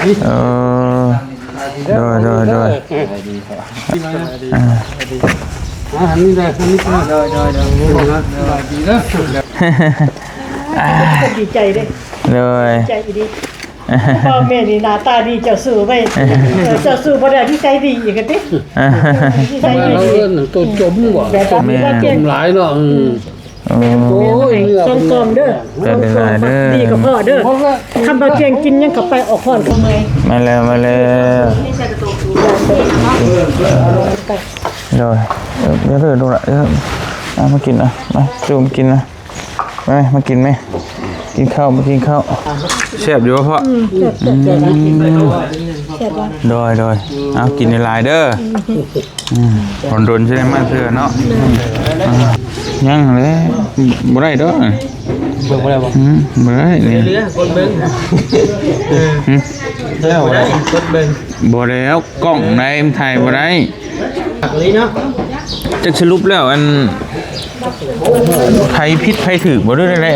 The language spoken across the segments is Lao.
ເອີ ໂດຍ ໂດຍ ໂດຍ ອ່າ ອ່າ ອັນນີ້ໄດ້ ອັນນີ້ ໂດຍ ໂດຍ ໂດຍ ສະບາຍດີເດີ ດີໃຈເດ້ ໂດຍ ດີໃຈອີ່ຫຼີ ພໍ່ແມ່ນີ້ໜ້າຕາດີ ເຈົ້າຊູ້ໄວ້ ເຈົ້າຊູ້ບໍ່ໄດ້ ນິໄສດີອີກກະຕິ ນິໄສດີ ເອີ້ນໂຕຈົ່ມວ່າ ແບບວ່າ ຈົມຫຼາຍເນາະ ອືມ ໂອ້ຍ ສອງກ່ອງເດີ ສອງກ່ອງ ດີກະເພາະເດີ ຄຳວ່າພຽງກິນຫຍັງກະໄປອອກຮ້ອນກະເມື່ອຍ ມາແລ້ວ ມາແລ້ວ ໂດຍ ເອີ ເດີ ເດີ ລູກຫຼານ ເອີ ເອົາມາກິນນະ ມາ ຈູມກິນນະ ມາ ມາກິນແມ ກິນເຂົ້າ ມາກິນເຂົ້າ ແຊບຢູ່ບໍ່ພໍ່? ອືມ ແຊບ ແຊບ ແຊບ ອືມ ແຊບບໍ່? ໂດຍ ໂດຍ ເອົາກິນຫຼາຍໆເດີ ອືມ ອືມ ດົນໆຊິໄດ້ມາເທື່ອເນາະ ແມ່ນ ອ່າ ຍັງແຫຼະ ບໍ່ໄດ້ດອກ ເບິ່ງບໍ່ໄດ້ບໍ່? ອືມ ບໍ່ໄດ້ນີ້ ເຫຼືອຄົນເບິ່ງ ເອີ ຫື ບໍ່ໄດ້ຄົນເບິ່ງ ບໍ່ແລ້ວ ກ້ອງໃດມັນຖ່າຍບໍ່ໄດ້ ຄັກອີ່ຫຼີເນາະ ຈັກສະຫຼຸບແລ້ວ ອັນ ໃຜຜິດໃຜຖືກບໍ່ ຫຼືແນວໃດ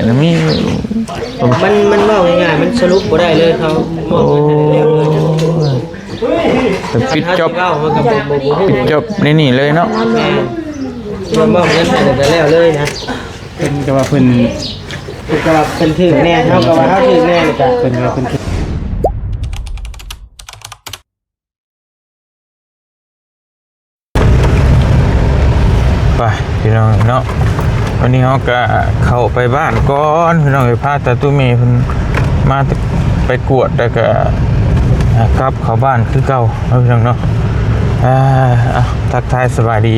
ມັນ ມັນເວົ້າງ່າຍໆ ມັນສະຫຼຸບບໍ່ໄດ້ເລີຍ ເຂົາ ໂອ້ຍ ປິດຈອບ ປິດຈອບໃນນີ້ເລີຍເນາະ ແມ່ນ ເວົ້າເງິນໃຫ້ກະແລ້ວເລີຍນະ ເພິ່ນກະວ່າເພິ່ນ ເພິ່ນກະວ່າເພິ່ນຖືກແນ່ ເຮົາກະວ່າເຮົາຖືກແນ່ ກະເພິ່ນວ່າເພິ່ນຖືກ ໄປພີ່ນ້ອງເນາະ ວັນນີ້ເຮົາກະເຂົ້າໄປບ້ານກ່ອນພີ່ນ້ອງເອີຍ ພາຕາຕູ້ເມເພິ່ນມາໄປກວດ ແລ້ວກະກັບເຂົ້າບ້ານຄືເກົ່າເນາະພີ່ນ້ອງເນາະ ອ່າ ເອົາ ທັກທາຍສະບາຍດີ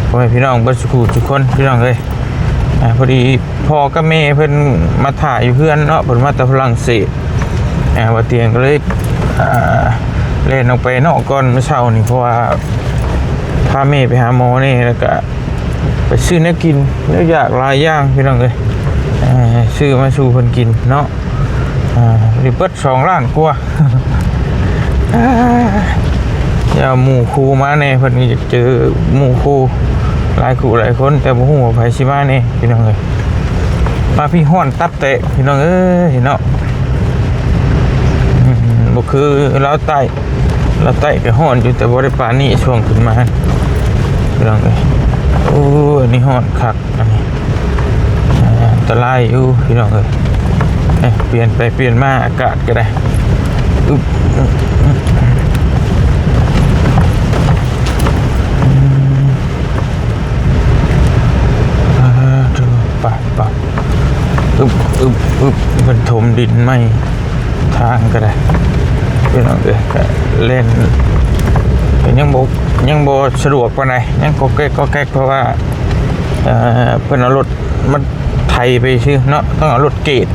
ພໍ່ແມ່ພີ່ນ້ອງເບິດສູ່ຜູ້ສູ່ຄົນພີ່ນ້ອງເອີຍ ອ່າ ພໍດີພໍ່ກັບແມ່ເພິ່ນມາຖ້າຢູ່ເຮືອນເນາະ ເພິ່ນມາແຕ່ຝຣັ່ງເສດ ອ່າ ບ່າວຕຽງກະເລີຍ ອ່າ ແລ່ນອອກໄປນອກກ່ອນມື້ເຊົ້ານີ້ ເພາະວ່າພາແມ່ໄປຫາໝໍແນ່ ແລ້ວກະໄປຊື້ແນວກິນແນວຢາກຫຼາຍຢ່າງພີ່ນ້ອງເອີຍ ອ່າ ຊື້ມາສູ່ເພິ່ນກິນເນາະ ອ່າ ນີ້ເບິດສອງລ້ານກວ່າ ຢ່າໝູ່ຄູ່ມາແນ່ ເພິ່ນກະຢາກເຈີໝູ່ຄູ່ຫຼາຍຄູ່ຫຼາຍຄົນ ແຕ່ບໍ່ຮູ້ວ່າໃຜຊິມາແນ່ພີ່ນ້ອງເອີຍ ມາພີ້ຮ້ອນຕັບແຕກພີ່ນ້ອງເອີຍເນາະ ອືມ ບໍ່ຄືລາວໃຕ້ ລາວໃຕ້ກະຮ້ອນຢູ່ ແຕ່ບໍ່ໄດ້ປານນີ້ຊ່ວງຂຶ້ນມາພີ່ນ້ອງເອີຍ ໂອ້ ອັນນີ້ຮ້ອນຄັກ ອັນນີ້ ອ່າ ອັນຕະລາຍຢູ່ພີ່ນ້ອງເອີຍ ເອີ ປ່ຽນໄປປ່ຽນມາອາກາດກະໄດ້ ອຶບ ອືມ ອ່າ ໄປ ໄປ ອຶບ ອຶບ ອຶບ ເພິ່ນຖົມດິນໃໝ່ ທາງກະໄດ້ ພີ່ນ້ອງເອີຍ ກະແລ່ນ ກະຍັງບໍ່ ຍັງບໍ່ສະດວກປານໃດ ຍັງກອກແກກກອກແກກ ເພາະວ່າ ເອີ ເພິ່ນເອົາລົດມາໄຖໄປຊື່ເນາະ ຕ້ອງເອົາລົດເກດ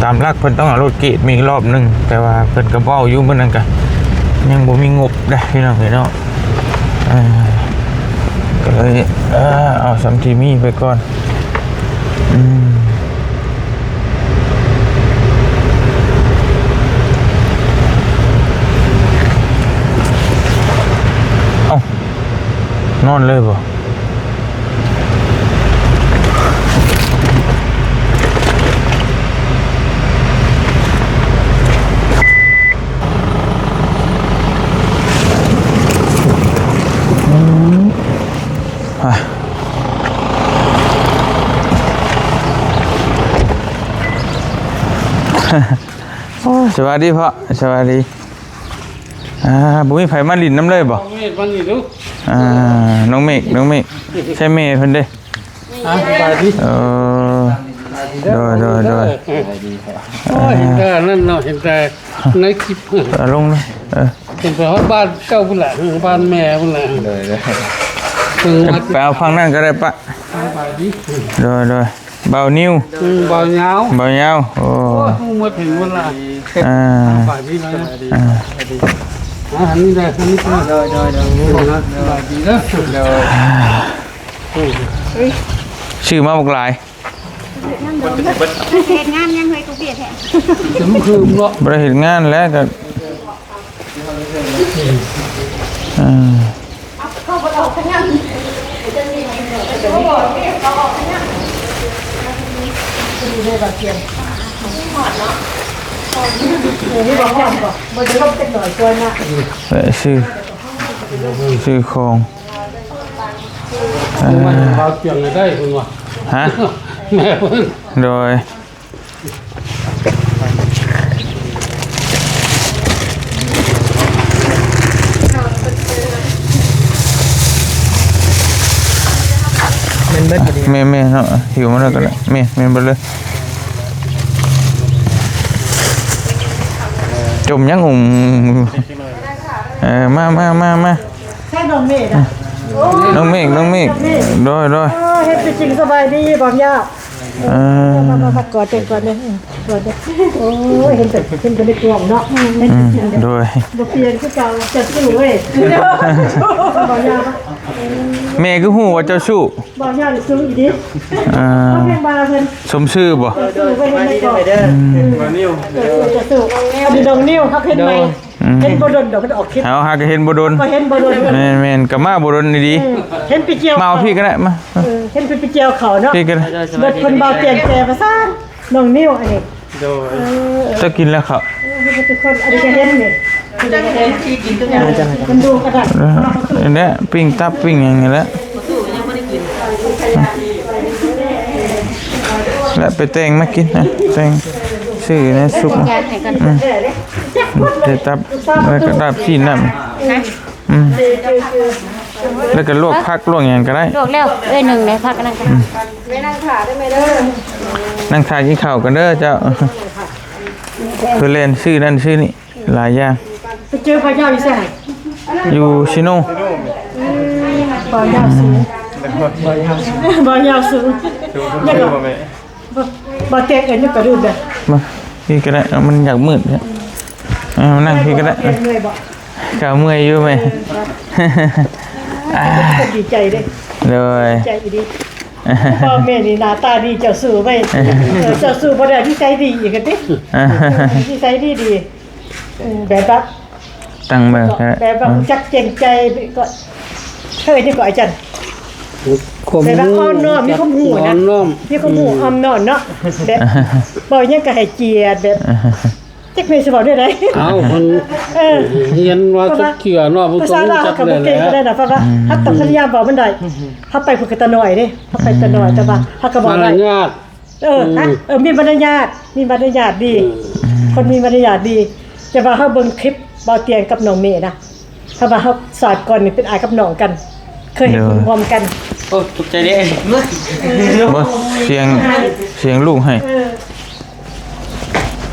ຕາມຫຼັກເພິ່ນຕ້ອງເອົາລົດເກດມາອີກລອບໜຶ່ງ ແຕ່ວ່າເພິ່ນກະເວົ້າຢູ່ມື້ນັ້ນກະຍັງບໍ່ມີງົບເດ້ພີ່ນ້ອງເອີຍເນາະ ເອີ ກະເລີຍ ເອີ ເອົາສ່ຳທີ່ມີໄປກ່ອນ ອືມ ເອົ້າ ນອນເລີຍບໍ່? ອືມ ໂອ້ຍ ສະບາຍດີພໍ່ ສະບາຍດີ ອ່າ ບໍ່ມີໃຜມາຫຼິ້ນນຳເລີຍບໍ່? ນ້ອງເມກ ມານີ້ດູ ອ່າ ນ້ອງເມກ ນ້ອງເມກ ໃຊ່ແມ່ເພິ່ນເດ້? ອ່າ ສະບາຍດີ ເອີ ໂດຍ ໂດຍ ໂດຍ ໂອ້ຍ ເຫັນແຕ່ນັ້ນເນາະ ເຫັນແຕ່ໃນຄລິບ ເອີ ລົງເລີຍ ເອີ ເຫັນໄປຮອດບ້ານເກົ່າພຸ້ນແຫຼະ ບ້ານແມ່ພຸ້ນແຫຼະ ໂດຍ ໂດຍ ເອີ ໄປເອົາຝັ່ງນັ້ນກະໄດ້ປະ ສະບາຍດີ ໂດຍ ໂດຍ ບ່າວນິວ ອືມ ບ່າວຍາວ ບ່າວຍາວ ໂອ້ ໂອ້ຍ ຮູ້ໝົດເຫັນໝົດລະ ອ່າ ສະບາຍດີນະ ອ່າ ອ່າ ອັນນີ້ໄດ້ ອັນນີ້ ໂດຍ ໂດຍ ໂດຍ ສະບາຍດີເດີ ໂດຍ ຊື້ມາບັກຫຼາຍ ເຮັດງານຍັງເຮີ້ຍ ກູບຽດແທ້ ບໍ່ໄດ້ເຮັດງານແລ້ວກະ ອ່າ ເຂົາບໍ່ໄດ້ອອກໄປຫຍັງ ເຂົາອອກໄປຫຍັງ ເຂົາຢູ່ໃນບາດພຽງ ຮອດເນາະ. ແວະຊື້ ຊື້ຂອງ ເອີ ເອົາເຄື່ອງໃຫ້ໄດ້ເພິ່ນວ່າ ຮະ ແມ່ເພິ່ນ ໂດຍ ແມ່ນເບິດພໍດີ ແມ່ນໆ ເນາະ ຫິວມາແລ້ວກໍໄດ້ ແມ່ນ ແມ່ນເບິດເລີຍ ຈົ່ມຍັງອຸ້ມ ເອີ ມາ ມາ ມາ ມາ ໃສ່ນ້ອງເມກນະ ນ້ອງເມກ ນ້ອງເມກ ນ້ອງເມກ ໂດຍ ໂດຍ ເອີ ເຫັນຕົວຈິງ ສະບາຍດີ ບາງຢ່າ ເອີ ມາ ມາ ມາ ກອດກັນກ່ອນເດີ ກອດເດີ ໂອ້ຍ ເຫັນແຕ່ ເຫັນແຕ່ໃນກ້ອງເນາະ ເຫັນຕົວຈິງ ອືມ ໂດຍ ບໍ່ປ່ຽນຄືເກົ່າ ເຈົ້າສູ້ເວີຍ ບາງຢ່າ ແມ່ຄືຮູ້ວ່າເຈົ້າສູ້ ບາງຢ່ານີ້ສູ້ອີ່ຫຼີ ອ່າ ເຂົາເພິ່ນວ່າເພິ່ນ ສົມຊື່ບໍ່? ເອີ ສູ້ໄວ້ໃນກ້ອງ ອືມ ເອີ ເຈົ້າສູ້ ອັນນີ້ນ້ອງນິວ ເຮົາເຫັນໃໝ່ ອືມ ເຫັນບໍ່ດົນດອກ ເພິ່ນອອກຄລິບ ເຮົາຫາກະເຫັນບໍ່ດົນ ກໍເຫັນບໍ່ດົນ ແມ່ນໆ ກໍມາບໍ່ດົນດີໆ ເອີ ເຫັນໄປກ່ຽວ ມາເອົາພີ້ກໍໄດ້ ມາ ເອີ ເຫັນເພິ່ນໄປກ່ຽວເຂົ້າເນາະ ພີ້ກໍໄດ້ ເບິດເພິ່ນເວົ້າແຕ່ງແຕ່ວ່າຊັ້ນ ນ້ອງນິວອັນນີ້ ໂດຍ ເອີ ເຈົ້າກິນແລ້ວເຂົ້າ ເອີ ທຸກຄົນ ອັນນີ້ກໍເຫັນນີ້ ເຫັນທີ່ກິນກັບຫຍັງ ມັນດູກະດາດ ເອີ ອັນນີ້ປີ້ງຕັບປີ້ງຫຍັງນີ້ແຫຼະ ແລະໄປແຕ່ງມາກິນນະ ແຕ່ງ ຊື້ໃນຊຸກ ອືມ ໄດ້ຕັບ ແລ້ວກໍລາບຊີ້ນນຳ ອືມ ແລ້ວກໍລວກຜັກລວກຫຍັງກໍໄດ້ ລວກແລ້ວ ເອີ ໜຶ່ງໃນຜັກອັນນັ້ນກໍ ອືມ ໄປນັ່ງຖ້າໄດ້ແມ່ເດີ ນັ່ງຖ້າກິນເຂົ້າກັນເດີເຈົ້າ ເພິ່ນແລ່ນຊື້ນັ້ນຊື້ນີ້ ຫຼາຍຢ່າງ ໄປເຈີບ່າວຍາວຢູ່ໃສ? ຢູ່ຊີໂນ ອືມ ບ່າວຍາວສູງ ບ່າວຍາວສູງ ສູງຂຶ້ນຊື່ບໍ່ແມ່? ບໍ່ ບໍ່ແຕກເອີ້ນຢູ່ກະດູດເດີ ມາ ນີ້ກໍໄດ້ ເອົາ ມັນຢາກມືດ ເອົາ ນັ່ງພີ້ກໍໄດ້ ເມື່ອຍບໍ່? ກໍເມື່ອຍຢູ່ແມ່ ເອີ ອ່າ ດີໃຈເດ້ ໂດຍ ດີໃຈອີ່ຫຼີ ພໍ່ແມ່ນີ້ໜ້າຕາດີ ເຈົ້າສູ້ໄວ້ ເອີ ເຈົ້າສູ້ບໍ່ໄດ້ ນິໄສດີອີກຫັ້ນຕິ ນິໄສດີດີ ເອີ ແບບວ່າ ຕັ້ງເບິ່ງ ແບບວ່າ ອືມ ຮູ້ຈັກເກັ່ງໃຈ ກໍເອີ້ນຫຍັງກໍອາຈານ ຄວາມຮູ້ ແບບວ່າອ່ອນນ້ອມ ມີຄວາມຮູ້ນະ ອ່ອນນ້ອມ ມີຄວາມຮູ້ ອືມ ອ່ອນນ້ອມເນາະ ແບບເວົ້າຫຍັງກໍໃຫ້ກຽດ ແບບ ຈັກແມ່ນຊິເວົ້າແນວໃດ ເອົ້າ ເພິ່ນ ເອີ ຮຽນມາຈັກເທື່ອເນາະ ເພິ່ນກໍຮູ້ຈັກແລ້ວແຫຼະ ພາສາລາວເຮົາກໍບໍ່ເກັ່ງປານໃດນະ ເພາະວ່າ ອືມ ເຮົາຕ້ອງພະຍາຍາມເວົ້າມັນໄດ້ ເຮົາໄປພຸ້ນກໍຕານ້ອຍເດ້ ເຮົາໄປຕານ້ອຍ ອືມ ແຕ່ວ່າເຮົາກໍເວົ້າໄດ້ ມາລະຍາດ ເອີ ອືມ ຮະ ເອີ ມີມາລະຍາດ ມີມາລະຍາດດີ ອືມ ຄົນມີມາລະຍາດດີ ແຕ່ວ່າເຮົາເບິ່ງຄລິບບ່າວຕຽງກັບນ້ອງເມນະ ເພາະວ່າເຮົາຊາດກ່ອນນີ້ເປັນອ້າຍກັບນ້ອງກັນ ເຄີຍເຮັດ ໂດຍ ບຸນຮ່ວມກັນ ໂອ້ ຕົກໃຈເດ້ ບໍ່ ສຽງ ສຽງລູກໃຫ້ ເອີ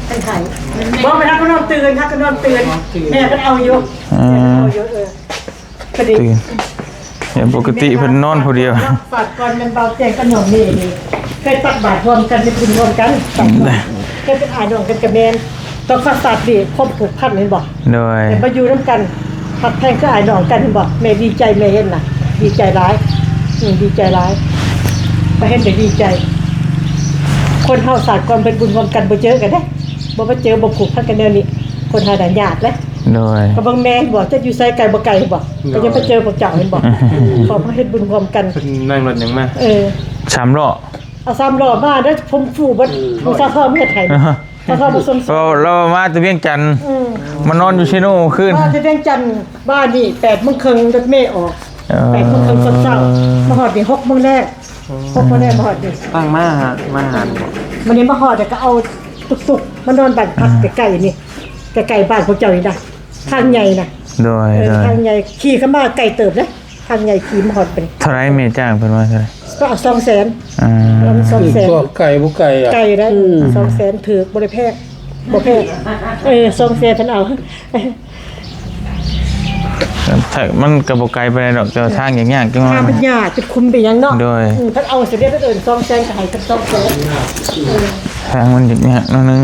ເປັນໄຂ້ ບໍ່ ໄປຮັກກໍນອນຕື່ນ ຮັກກໍນອນຕື່ນ ແມ່ເພິ່ນເອົາຢູ່ ເອີ ແມ່ເພິ່ນເອົາຢູ່ ເອີ ພໍດີ ຕື່ນ ເຫັນປົກກະຕິເພິ່ນນອນຜູ້ດຽວ ຝາກກ່ອນແມ່ນເບົາແຈ້ງກັບນ້ອງເມນີ້ ເຄີຍຕັກບາດຮ່ວມກັນ ເຮັດບຸນຮ່ວມກັນ ເຄີຍເປັນອ້າຍນ້ອງກັນກະແມ່ນ ຕ້ອງຟັງສາດນີ້ ຄວາມຜູກພັນ ເຫັນບໍ່? ໂດຍ ໄດ້ມາຢູ່ນຳກັນ ຮັກແພງຄືອ້າຍນ້ອງກັນ ເຫັນບໍ່? ແມ່ດີໃຈ ແມ່ເຫັນນະ ດີໃຈຫຼາຍ ອືມ ດີໃຈຫຼາຍ ໄປເຫັນໄດ້ດີໃຈ ຄົນເຮົາສາດກ່ອນເຮັດບຸນຮ່ວມກັນ ບໍ່ເຈີກັນເດ້ ບໍ່ມາເຈີ ບໍ່ຜູກພັນກັນແນວນີ້ ຄົນເຮົານະຍາກເດ້ ໂດຍ ກໍເບິ່ງແມ່ ເຫັນບໍ່? ຈັກຢູ່ໃສ ໄກບໍ່ໄກ ເຫັນບໍ່? ໂດຍ ກໍຍັງໄປເຈີພວກເຈົ້າ ເຫັນບໍ່? ອືມ ເພາະເຮົາເຮັດບຸນຮ່ວມກັນ ເພິ່ນນັ່ງລົດຫຍັງມາ? ເອີ ສາມລໍ້ ເອົາສາມລໍ້ມາເດີ ຜົມຟູເບິດ ອືມ ຜູ້ສາວທອງເຮັດໃຫ້ ອ່າຮະ ສາວທອງບໍ່ສົມ ເອີ ລາວມາແຕ່ວຽງຈັນ ອືມ ມານອນຢູ່ເຊໂນມື້ຄືນ ມາແຕ່ວຽງຈັນ ບ້ານນີ້ແປດໂມງເຄິ່ງລົດເມອອກ ເອີ ແປດໂມງເຄິ່ງຕອນເຊົ້າ ມາຮອດນີ້ຫົກໂມງແລງ ອືມ ຫົກໂມງແລງມາຮອດນີ້ ຕັ້ງມາຫາ ມາຫາ ມື້ນີ້ມາຮອດແລ້ວກໍເອົາຕຸກໆ ມານອນບ້ານພັກ ອືມ ໃກ້ໆນີ້ ໃກ້ໆບ້ານພວກເຈົ້ານີ້ນະ ທາງໃຫຍ່ນະ ໂດຍ ເອີ ໂດຍ ທາງໃຫຍ່ ຂີ່ເຂົ້າມາໄກເຕີບເດ້ ທາງໃຫຍ່ຂີ່ມາຮອດເປັນ ເທົ່າໃດແມ່ຈ້າງເພິ່ນວ່າເທົ່າໃດ? ກໍເອົາສອງແສນ ອ່າ ເອົາສອງແສນ ກໍໄກບໍ່ໄກອະ ໄກໄດ໋ ອືມ ສອງແສນຖືກ ບໍ່ໄດ້ແພງ ບໍ່ແພງ ເອີ ສອງແສນເພິ່ນເອົາ ມັນກໍບໍ່ໄກປານໃດດອກ ແຕ່ວ່າທາງຍາກໆ ຈັ່ງວ່າ ທາງມັນຍາກ ເປັນຂຸມເປັນຫຍັງເນາະ ໂດຍ ອືມ ເພິ່ນເອົາສະເດັດເອີ້ນສອງແສນ ກໍໃຫ້ເພິ່ນສອງແສນ ເອີ ທາງມັນຍາກໆ ໜ້ອຍໜຶ່ງ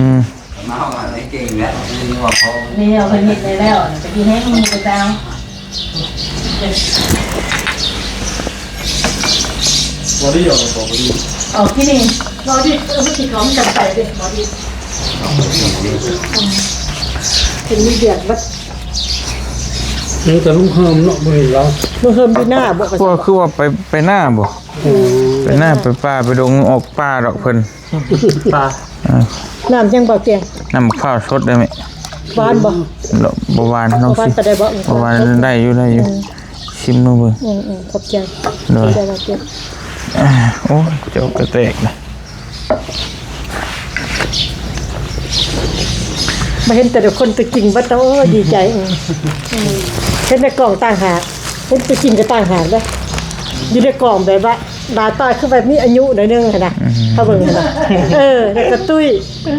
ມາເອົາໃນເກັ່ງແລ້ວ ນີ້ວ່າເຂົາ ນີ້ເອົາໄປເຮັດໄດ້ແລ້ວ ໄປກິນແຮງມີໄປຕາມ ບໍ່ໄດ້ຢອກ ບໍ່ໄດ້ ອອກທີ່ນີ້ ບໍ່ໄດ້ ເອີ ມັນຊິຂອງກັນໄປເດ້ ບໍ່ໄດ້ ເປັນມີວຽກບັດ ຍັງແຕ່ລຸງເຮີມເນາະ ບໍ່ເຫັນລາວ ລຸງເຮີມຢູ່ໜ້າບໍ່ ຄືວ່າ ຄືວ່າໄປ ໄປໜ້າບໍ່? ອືມ ໄປໜ້າ ໄປປ່າ ໄປດົງ ອອກປ່າດອກເພິ່ນ ປ່າ ເອີ ນ້ຳຫຍັງບໍ່ກຽງ? ນ້ຳໝາກພ້າວສົດໄດ້ໄໝ? ຫວານບໍ່? ບໍ່ຫວານ ລອງຊິ ບໍ່ຫວານປານໃດບໍ່? ບໍ່ຫວານ ໄດ້ຢູ່ ໄດ້ຢູ່ ອືມ ຊິມເບິ່ງ ອືມໆ ຂອບໃຈ ໂດຍ ຂອບໃຈບໍ່ກຽງ. ໂອ້ຍ ຈອກກະແຕກລະ ມາເຫັນແຕ່ລະຄົນຕົວຈິງເບິດ ໂອ້ຍ ດີໃຈ ອືມ ອືມ ເຫັນໃນກ້ອງຕ່າງຫາກ ເຫັນຕົວຈິງກໍຕ່າງຫາກເດ້ ຢູ່ໃນກ້ອງແບບວ່າ ໜ້າຕາຄືແບບມີອາຍຸໜ້ອຍໜຶ່ງຫັ້ນນະ ອືມ ເຮົາເບິ່ງຫັ້ນນະ ເອີ ແລ້ວກໍຕຸ້ຍ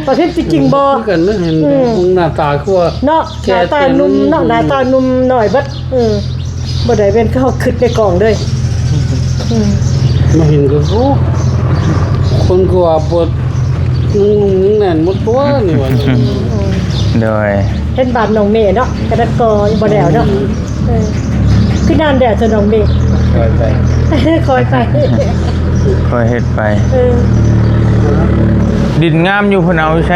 ປະເພດທີ່ຈິງບໍ່ ຄືກັນນະ ເຫັນ ອືມ ເບິ່ງໜ້າຕາຄືວ່າ ເນາະ ແກ່ ໜ້າຕາໜຸ່ມເນາະ ເຕັມ ໜ້າຕາໜຸ່ມໜ້ອຍເບິດ ເອີ ບໍ່ໄດ້ແມ່ນຄືເຮົາຄິດໃນກ້ອງເລີຍ ອືມ ມາເຫັນກໍ ໂອ້ ຄົນກໍວ່າບໍ່ ຍັງໜຸ່ມຍັງແໜ້ນໝົດຕົວະນີ້ວ່າ ອືມ ໂດຍ ເຫັນບ້ານນ້ອງເມເນາະ ກະນັ້ນກໍບໍ່ແລ້ວເນາະ ອືມ ເອີ ຄືນານແດ່ເທື່ອນ້ອງເມ ຄ່ອຍໄປ ຄ່ອຍໄປ ຄ່ອຍເຮັດໄປ ເອີ ດິນງາມຢູ່ ເພິ່ນເອົາຢູ່ໃສ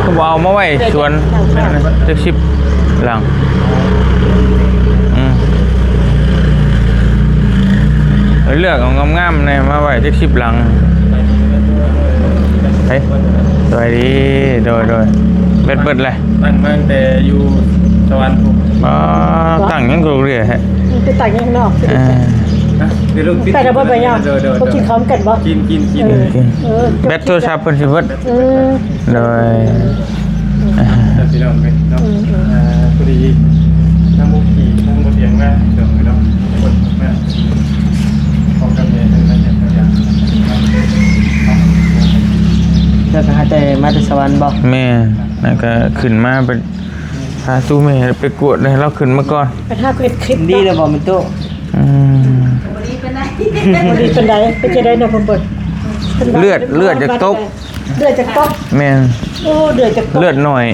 ຄືບໍ່ເອົາມາໄວ້ສວນ ຈັກສິບຫຼັງ ອືມ ເລືອກເອົາງາມໆແດ່ ມາໄວ້ຈັກສິບຫຼັງ ເອີ ສະບາຍດີ ໂດຍໆ ເບັດເບິດແຫຼະ ຕັ້ງມາຕັ້ງແຕ່ຢູ່ສະຫວັນພຸ້ນ ອໍ ຕັ້ງຫຍັງກໍເລື້ອຍແທ້ ໄປຕັ້ງຫຍັງນອກ ເອີ ໄປແລ້ວບໍ່ໄປຫຍັງ ໂດຍໆ ບໍ່ກິນເຂົ້ານຳກັນບໍ່ ກິນໆໆ ເອີ ເອີ ແບັດໂທລະສັບເພິ່ນຊິເບິດ ອືມ ໂດຍ ພີ່ນ້ອງເອີຍເນາະ ອືມໆ ອ່າ ພໍດີທາງບໍ່ກີ້ທາງບໍ່ຕຽງມາ ພີ່ນ້ອງເອີຍເນາະ ມາ ເຈົ້າກໍຫາແຕ່ມາແຕ່ສະຫວັນບໍ່? ແມ່ນ ແລ້ວກໍຂຶ້ນມາໄປຫາຕູ້ແມ່ໄປກວດ ໃຫ້ລາວຂຶ້ນມາກ່ອນ ໄປຫາເຮັດຄລິບ ດີແລ້ວບໍ່ແມ່ຕູ້? ອືມ ບໍ່ດີປານໃດ ບໍ່ດີປານໃດ ເປັນຈັ່ງໃດເນາະ ເພິ່ນເບິ່ງ ເລືອດ ເລືອດຢາກຕົກ ເລືອດຢາກຕົກ ແມ່ນ ໂອ້ ເລືອດຢາກຕົກ ເລືອດໜ້ອຍ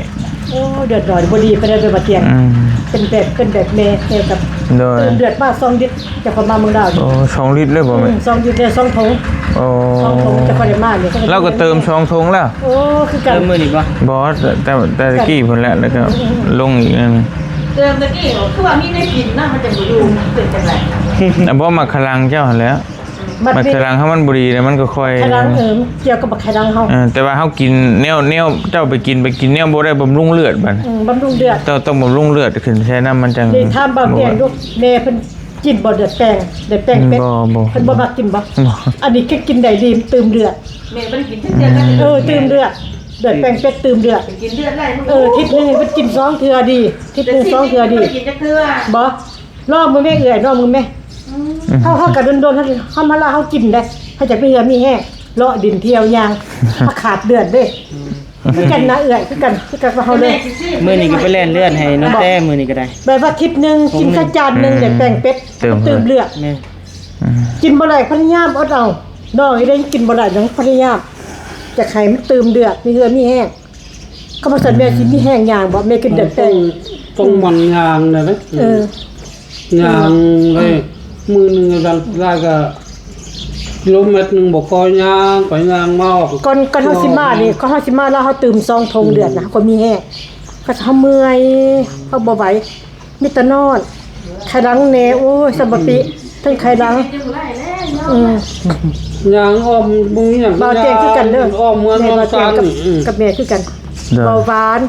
ໂອ້ ເລືອດໜ້ອຍ ບໍ່ດີປານໃດເດີ ບໍ່ຕຽງ ອືມ ເປັນແບບ ເປັນແບບແມ່ ແມ່ກັບ ໂດຍ ຕື່ມເລືອດມາສອງລິດ ຈະເຂົ້າມາເມືອງລາວນີ້ ໂອ້ ສອງລິດເລີຍບໍ່ແມ່? ອືມ ສອງລິດເລີຍ ສອງຖົງ ໂອ້ ສອງຖົງຈະຄ່ອຍໄດ້ມານີ້ ລາວກໍເຕີມສອງຖົງແລ້ວ ໂອ້ ຄືກັນ ເຕີມມື້ນີ້ບໍ່? ບໍ່ ແຕ່ ແຕ່ ແຕ່ກີ້ພຸ້ນແຫຼະ ແລ້ວກໍ ອືມ ລົງອີກນັ້ນ ເຕີມຕະກີ້ ຄືວ່າມີແນວກິນນະ ມັນຈັ່ງບໍ່ຢູ່ ເປັນຈັ່ງໃດ ບໍ່ ໝາກຂະລັງເຈົ້າຫັ້ນແຫຼະ ບັດນີ້ ໝາກຂະລັງເຮົາມັນບໍ່ດີແລ້ວ ມັນກໍຄ່ອຍ ຂະລັງ ເອີ ກ່ຽວກັບໝາກຂະລັງເຮົາ ເອີ ແຕ່ວ່າເຮົາກິນແນວ ແນວ ເຈົ້າໄປກິນ ໄປກິນແນວບໍ່ໄດ້ບຳລຸງເລືອດບັດ ອືມ ບຳລຸງເລືອດ ເຈົ້າຕ້ອງບຳລຸງເລືອດຂຶ້ນ ແຊ່ນ້ຳມັນຈັ່ງ ນີ້ຖາມບ່າວແຕງດູ ແມ່ເພິ່ນກິນບໍ່ເລືອດແປງ ເລືອດແປງເປັດ? ບໍ່ ບໍ່ ເພິ່ນບໍ່ມັກກິນບໍ່? ບໍ່ ອັນນີ້ຄືກິນໄດ້ດີ ຕື່ມເລືອດ ແມ່ບໍ່ໄດ້ກິນຈັກເທື່ອ ເອີ ຕື່ມເລືອດ ເລືອດແປງເປັດ ຕື່ມເລືອດ ກິນເລືອດໄຫຼ ເອີ ທິດໜຶ່ງເພິ່ນກິນສອງເທື່ອດີ ທິດໜຶ່ງສອງເທື່ອດີ ບໍ່? ລອງເບິ່ງແມ່ເອື້ອຍ ລອງເບິ່ງແມ່ ອືມ ເຮົາ ເຮົາກໍດົນໆ ເຮົາ ເຮົາມາລາວເຮົາກິນເດ້ ເຮົາຈະມີເຫື່ອມີແຮງ ເລາະດິນທ່ຽວຍ່າງ ເຮົາຂາດເລືອດເດ້ ອືມ ຄືກັນນະເອື້ອຍ ຄືກັນ ຄືກັນກັບເຮົາເລີຍ ມື້ນີ້ກໍໄປແລ່ນເລືອດໃຫ້ນ້ອງແຕ້ ມື້ນີ້ກໍໄດ້ ແບບວ່າທິດໜຶ່ງກິນແຄ່ຈານໜຶ່ງ ອືມ ແລ້ວແປງເປັດ ເຕີມ ເຕີມເລືອດ ແມ່ນ ອືມ ກິນບໍ່ໄດ້ ພະຍາຍາມອົດເອົາ ນ້ອງນີ້ໄດ້ກິນບໍ່ໄດ້ ຍັງພະຍາຍາມ ຢາກໃຫ້ມັນຕື່ມເລືອດ ມີເຫື່ອມີແຮງ ຄຳວ່າຊັ້ນແມ່ຊິມີແຮງຍ່າງບໍ່? ແມ່ກິນເດືອນແປງ ຕ້ອງ ຕ້ອງໝັ່ນຍ່າງແດ່ເດ້ ເອີ ຍ່າງເລີຍ ມື້ໜຶ່ງຢ່າງຫຼາຍກໍກິໂລແມັດໜຶ່ງບໍ່ພໍ ຍ່າງໄປຍ່າງມາ ອອກ ກ່ອນ ກ່ອນເຮົາຊິມານີ້ ກ່ອນເຮົາຊິມາລາວ ເຮົາຕື່ມສອງຖົງເລືອດນະ ເຮົາກໍມີແຮງ ກໍເຮົາເມື່ອຍ ເຮົາບໍ່ໄຫວ ມີແຕ່ນອນ ໄຂ່ຫຼັງແດ່ ໂອ້ຍ ສຳບະປິ ເທິງໄຂ່ຫຼັງ ອືມ ຍ່າງອ້ອມເມືອງຫຍັງ ບ່າວແຕງຄືກັນເດີ ອ້ອມເມືອງ ແມ່ ບ່າວແຕງກັບ ອືມ ກັບແມ່ຄືກັນ ໂດຍ ເບົາຫວານ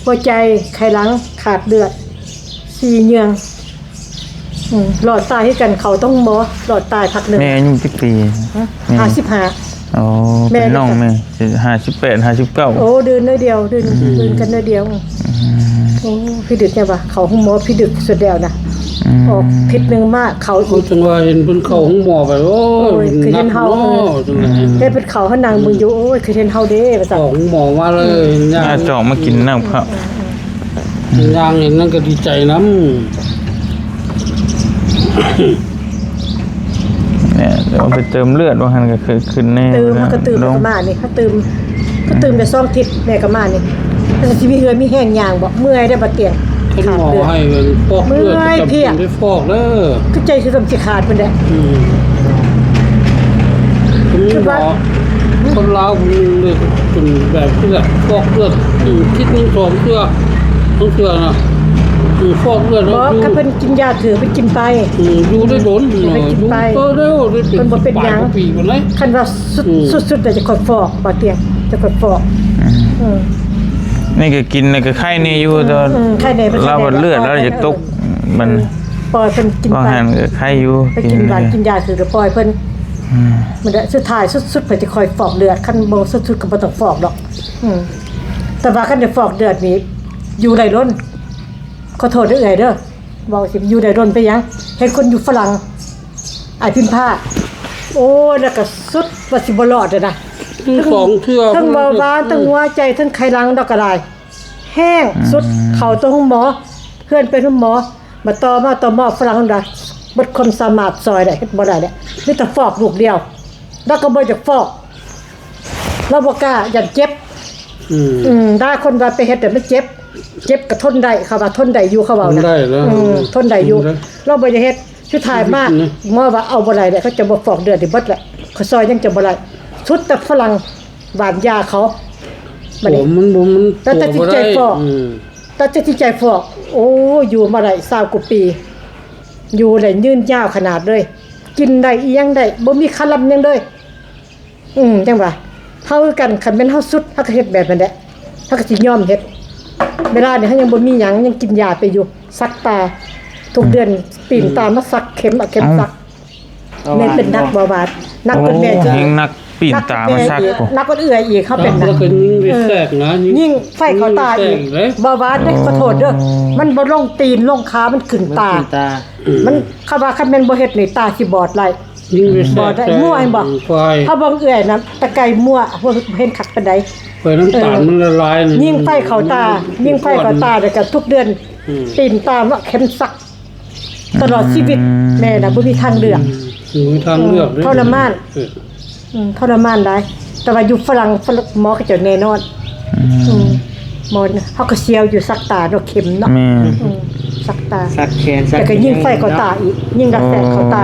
ຫົວໃຈ ໄຂ່ຫຼັງ ຂາດເລືອດ ສີເຫຍື້ອງ ອືມ ລອດຕາຍຄືກັນ ເຂົ້າໂຮງໝໍ ລອດຕາຍພັກໜຶ່ງ ແມ່ອາຍຸຈັກປີ? ຮະ? ແມ່ ຫ້າສິບຫ້າ ອໍ ແມ່ ເປັນນ້ອງແມ່ ຫ້າສິບແປດ ຫ້າສິບເກົ້າ ໂອ້ ເດີນໜ້ອຍດຽວ ເດີນ ອືມ ເດີນກັນໜ້ອຍດຽວ ອືມ ໂອ້ ພິດຶກແທ້ວ່າ ເຂົ້າໂຮງໝໍພິດຶກສຸດແລ້ວນະ ອືມ ອອກທິດໜຶ່ງມາເຂົ້າອີກ ຈັ່ງວ່າເຫັນເພິ່ນເຂົ້າໂຮງໝໍໄປ ໂອ້ຍ ໂອ້ຍ ຄືເຫັນເຮົາ ເອີ ຈັ່ງໃດ ອືມ ເຫັນເພິ່ນເຂົ້າ ເຮົານັ່ງເບິ່ງຢູ່ ໂອ້ຍ ຄືເຫັນເຮົາເດ້ ວ່າຊັ້ນ ເຂົ້າໂຮງໝໍມາເລີຍ ອືມ ຍ່າງ ອາ ຈອກມາກິນນ້ຳເຂົ້າ ອືມ ອືມ ຍ່າງເຫັນນັ້ນກໍດີໃຈນຳ ແມ່ນ ເອົາໄປເຕີມເລືອດວ່າຫັ້ນກໍຄືຂຶ້ນແນ່ ເຕີມ ເຮົາກໍຕື່ມ ລົງ ມານີ້ ເຮົາຕື່ມ ກໍຕື່ມໄດ້ສອງທິດ ແມ່ກໍມານີ້ ແລ້ວຊິມີເຫື່ອມີແຮງຍ່າງບໍ່? ເມື່ອຍໄດ້ບໍ່ຕຽງ ເພິ່ນໝໍໃຫ້ຟອກເລືອດ ເມື່ອຍເພຍ ໄປຟອກເດີ ຄືໃຈຄືຊິຂາດພຸ້ນແຫຼະ ອືມ ຄືວ່າ ຄົນລາວຄົນໜຶ່ງເລີຍ ເປັນແບບນີ້ແຫຼະ ຟອກເລືອດ ອືມ ທິດໜຶ່ງສອງເທື່ອ ສອງເທື່ອນະ ຟອກເລືອດ ບໍ່ ເນາະ ຄັນເພິ່ນກິນຢາຖືກ ເພິ່ນກິນໄປ ອືມ ຢູ່ໄດ້ດົນ ເພິ່ນກິນໄປ ເອີ ໄດ້ ໄດ້ເປັນ ເພິ່ນບໍ່ເປັນຫຍັງ ປາຍກວ່າປີພຸ້ນເດ້ ຄັນວ່າສຸດ ອືມ ສຸດໆ ແລ້ວຈະຄ່ອຍຟອກ ບ່າວຕຽງ ຈະຄ່ອຍຟອກ ອືມ ອືມ ນີ້ກໍກິນ ແລ້ວກໍໄຄແດ່ຢູ່ ອືມ ແຕ່ວ່າ ອືມ ໄຄແດ່ ລາວວ່າເລືອດລາວຈະຕົກ ເອີ ມັນ ເອີ ປ່ອຍເພິ່ນກິນໄປ ວ່າຫັ້ນກໍໄຄຢູ່ ໄປກິນຫວານ ກິນຢາຖືກ ແລ້ວປ່ອຍເພິ່ນ ອືມ ມັນ ສຸດທ້າຍສຸດໆ ເພິ່ນຈະຄ່ອຍຟອກເລືອດ ຄັນບໍ່ສຸດໆ ກໍບໍ່ຕ້ອງຟອກດອກ ອືມ ແຕ່ວ່າຄັນໄດ້ຟອກເລືອດນີ້ ຢູ່ໄດ້ດົນ ຂໍໂທດເດີເອື້ອຍເດີ ເວົ້າຊິຢູ່ໄດ້ດົນໄປຫຍັງ ເຫັນຄົນຢູ່ຝຣັ່ງ ອ້າຍພິມພາ ໂອ້ຍ ແລ້ວກໍສຸດວ່າຊິບໍ່ລອດແລ້ວນະ ເຖິງສອງເທື່ອ ເຖິງເບົາຫວານ ເຖິງຫົວໃຈ ເຖິງໄຂ້ຫຼັງ ດອກກະດາຍ ແຮງສຸດ ອືມ ເຂົ້າຕົວໂຮງໝໍ ເຮືອນໄປໂຮງໝໍ ມາຕໍ່ມາຕໍ່ໝໍຝຣັ່ງ ດາ ເບິດຄວາມສາມາດຊ່ອຍໄດ້ ເຮັດບໍ່ໄດ້ແຫຼະ ມີແຕ່ຟອກລູກດຽວ ລາວກໍບໍ່ຢາກຟອກ ລາວບໍ່ກ້າ ຢ້ານເຈັບ ອືມ ອືມ ຫຼາຍຄົນວ່າໄປເຮັດແລ້ວມັນເຈັບ ເຈັບກໍທົນໄດ້ ເຂົາວ່າທົນໄດ້ຢູ່ ເຂົາເວົ້ານະ ອືມ ທົນໄດ້ຢູ່ ລາວບໍ່ຢາກເຮັດ ສຸດທ້າຍມາ ໝໍວ່າເອົາບໍ່ໄດ້ແລ້ວ ເຂົາຈະບໍ່ຟອກເລືອດໃຫ້ເບິດແຫຼະ ເຂົາຊ່ອຍຫຍັງຈະບໍ່ໄດ້ ສຸດແຕ່ຝຣັ່ງຫວ່ານຢາເຂົາ ບັດນີ້ ໂອ້ ມັນບໍ່ ມັນ ແຕ່ຕັດສິນໃຈຟອກ ອືມ ຕັດສິນໃຈຟອກ ໂອ້ ຢູ່ມາໄດ້ຊາວກວ່າປີ ຢູ່ໄດ້ຍືນຍາວຂະໜາດເລີຍ ກິນໄດ້ອີ່ຫຍັງໄດ້ ບໍ່ມີຄາລຳຫຍັງເລີຍ ອືມ ຈັ່ງວ່າ ເຮົາຄືກັນ ຄັນແມ່ນເຮົາສຸດ ເຮົາກໍເຮັດແບບນັ້ນແຫຼະ ເຮົາກໍຊິຍອມເຮັດ ເວລານີ້ເຮົາຍັງບໍ່ມີຫຍັງ ຍັງກິນຢາໄປຢູ່ ສັກຕາ ທຸກເດືອນ ອືມ ປີນຕາມາສັກເຂັມ ເອົາເຂັມສັກ ເອົ້າ ແມ່ນເປັນໜັກເບົາຫວານ ໜັກກວ່າແມ່ ໂອ້ ແຮງໜັກ ປີນຕາມາສັກ ໜັກກວ່າເອື້ອຍອີກ ເຮົາເປັນນະ ແລ້ວກໍຍິງໄປແຊກນະ ຍິງ ຍິງໄຟເຂົ້າຕາອີກ ເບົາຫວານເດ້ ຂໍໂທດເດີ ມັນບໍ່ລົງຕີນລົງຂາ ມັນຂຶ້ນຕາ ມັນຂຶ້ນຕາ ມັນ ເຂົາວ່າຄັນແມ່ນບໍ່ເຮັດນີ້ຕາຊິບອດໄດ້ ຍິງໄປແຊກ ບໍ່ໄດ້ ມົວເຫັນບໍ່ ເຮົາເບິ່ງເອື້ອຍນະ ຕະໄກມົວ ບໍ່ເຫັນຄັກປານໃດ ໄຟນ້ຳຕານມັນລະລາຍ ຍິງໄຟເຂົ້າຕາ ຍິງໄຟເຂົ້າຕາ ແລ້ວກໍທຸກເດືອນ ອືມ ຕີນຕາມາເຂັມສັກ ຕະຫຼອດຊີວິດ ອືມ ແມ່ນະ ບໍ່ມີທາງເລືອກ ອືມ ບໍ່ມີທາງເລືອກເດ້ ອືມ ທໍລະມານ ເອີ ອືມ ທໍລະມານຫຼາຍ ແຕ່ວ່າຢູ່ຝຣັ່ງ ຝຣັ່ງ ໝໍເຂົາເຈົ້າແນ່ນອນ ອືມ ອືມ ໝໍ ເຮົາກໍສຽວຢູ່ ສັກຕາເນາະ ເຂັມເນາະ ແມ່ນ ອືມ ສັກຕາ ສັກແຂນ ແລ້ວກໍຍິງໄຟເຂົ້າຕາອີກ ຍິງດັກແຊກເຂົ້າຕາ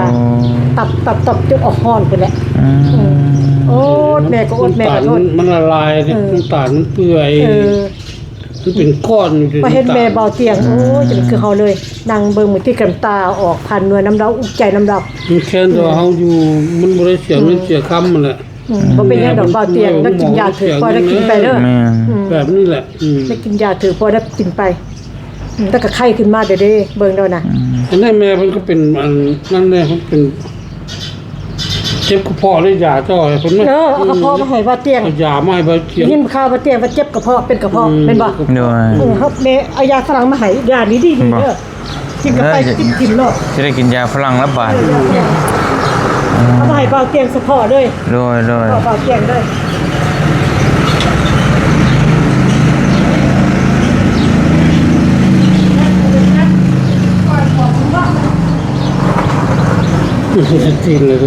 ໂອ້ ຕັບ ຕັບ ຕັບ ຈົນອອກຮ້ອນພຸ້ນແຫຼະ ອືມ ອືມ ໂອ້ ແມ່ກໍອົດ ແມ່ກໍທົນ ນ້ຳຕານມັນລະລາຍ ເອີ ນ້ຳຕານມັນເປື່ອຍ ເອີ ມັນເປັນກ້ອນຢູ່ ມາເຫັນແມ່ເບົາຕຽງ ໂອ້ຍ ຈັ່ງຄືເຮົາເລີຍ ນັ່ງເບິ່ງມື້ຕິກຳຕາອອກ ຜ່ານໜ່ວຍນຳລາວ ອຸກໃຈນຳລາວ ມັນແຄ່ນແຕ່ວ່າເຮົາຢູ່ ມັນບໍ່ໄດ້ເສຍເງິນເສຍຄຳຫັ້ນແຫຼະ ອືມ ບໍ່ເປັນຫຍັງດອກ ເບົາຕຽງ ລາວກິນຢາຖືກ ພໍໄດ້ກິນໄປເດີ ແມ່ນ ອືມ ແບບນີ້ແຫຼະ ອືມ ໄດ້ກິນຢາຖືກ ພໍໄດ້ກິນໄປ ອືມ ແຕ່ກໍໄຂ້ຂຶ້ນມາເດ້ ເບິ່ງແລ້ວນະ ອືມ ອັນນັ້ນແມ່ເພິ່ນກໍເປັນ ອັນນັ້ນແນ່ ເພິ່ນເປັນ ເຈັບກະເພາະເລີຍ ຢາເຈົ້າໃຫ້ເພິ່ນ ເອີ ເອົາກະເພາະມາໃຫ້ບ່າວຕຽງ ເອົາຢາມາໃຫ້ບ່າວຕຽງ ຍິນຂ່າວບ່າວຕຽງວ່າເຈັບກະເພາະ ເປັນກະເພາະ ອືມ ແມ່ນບໍ່? ໂດຍ ເອີ ເຮົາແມ່ເອົາຢາຝຣັ່ງມາໃຫ້ ຢາດີໆ ເດີ ກິນກະໄປ ເອີ ກິນ ກິນໂລດ ຊິໄດ້ກິນຢາຝຣັ່ງລະບາດ ເອີ ເອົາມາໃຫ້ບ່າວຕຽງສະເພາະເລີຍ ໂດຍ ໂດຍ ເພາະບ່າວຕຽງເດີ. ຕີນເລີຍ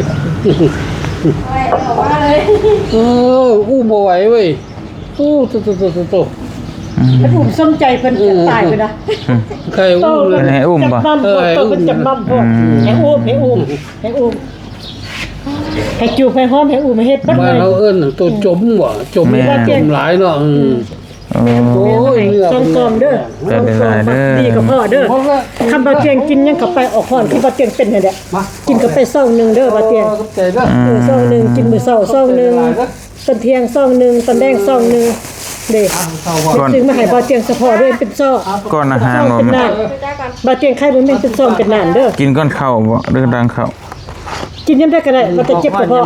ເອີ ອູ້ບໍ່ໄຫວເວີຍ ອູ້ ໂຕ ໂຕ ໂຕ ໂຕ ອືມ ຖ້າອູ້ສົມໃຈເພິ່ນຈະຕາຍພຸ້ນນະ ອືມ ໃຄອູ້ເລີຍ ໃຫ້ອູ້ບໍ່ ຈັບນຳ ເອີ ເພິ່ນຈັບນຳ ອືມ ໃຫ້ອູ້ ໃຫ້ອູ້ ໃຫ້ອູ້ ໃຫ້ຈູບ ໃຫ້ຫອມ ໃຫ້ອູ້ ໃຫ້ເຮັດເບິດເລີຍ ບ້ານເຮົາເອີ້ນໂຕຈົມບໍ່ ຈົມ ແມ່ນ ຈົມຫຼາຍເນາະ ອືມ ອືມ ໂອ້ຍ ສອງຊອງເດີ ຂອບໃຈຫຼາຍໆເດີ ດີກະເພາະເດີ ຄັນບ່າວຕຽງກິນຫຍັງເຂົ້າໄປອອກຮ້ອນ ຄືບ່າວຕຽງເປັນຫັ້ນແຫຼະ ກິນເຂົ້າໄປຊອງໜຶ່ງເດີບ່າວຕຽງ ຂອບໃຈເດີ ເອີ ຊອງໜຶ່ງ ກິນມື້ເຊົ້າຊອງໜຶ່ງ ຕອນທ່ຽງຊອງໜຶ່ງ ຕອນແລງຊອງໜຶ່ງເດ້ ເພິ່ນຊື້ມາໃຫ້ບ່າວຕຽງສະເພາະເລີຍ ເປັນຊອງ ກ່ອນອາຫານບໍ່ ເປັນໜ້ານ ບ່າວຕຽງໄຄບໍ່ແມ່ນເປັນຊອງເປັນໜ້ານເດີ ກິນກ່ອນເຂົ້າບໍ່ ຫຼືຫຼັງເຂົ້າ? ກິນຍາມໃດກໍໄດ້ ວ່າແຕ່ເຈັບກະເພາະ ອ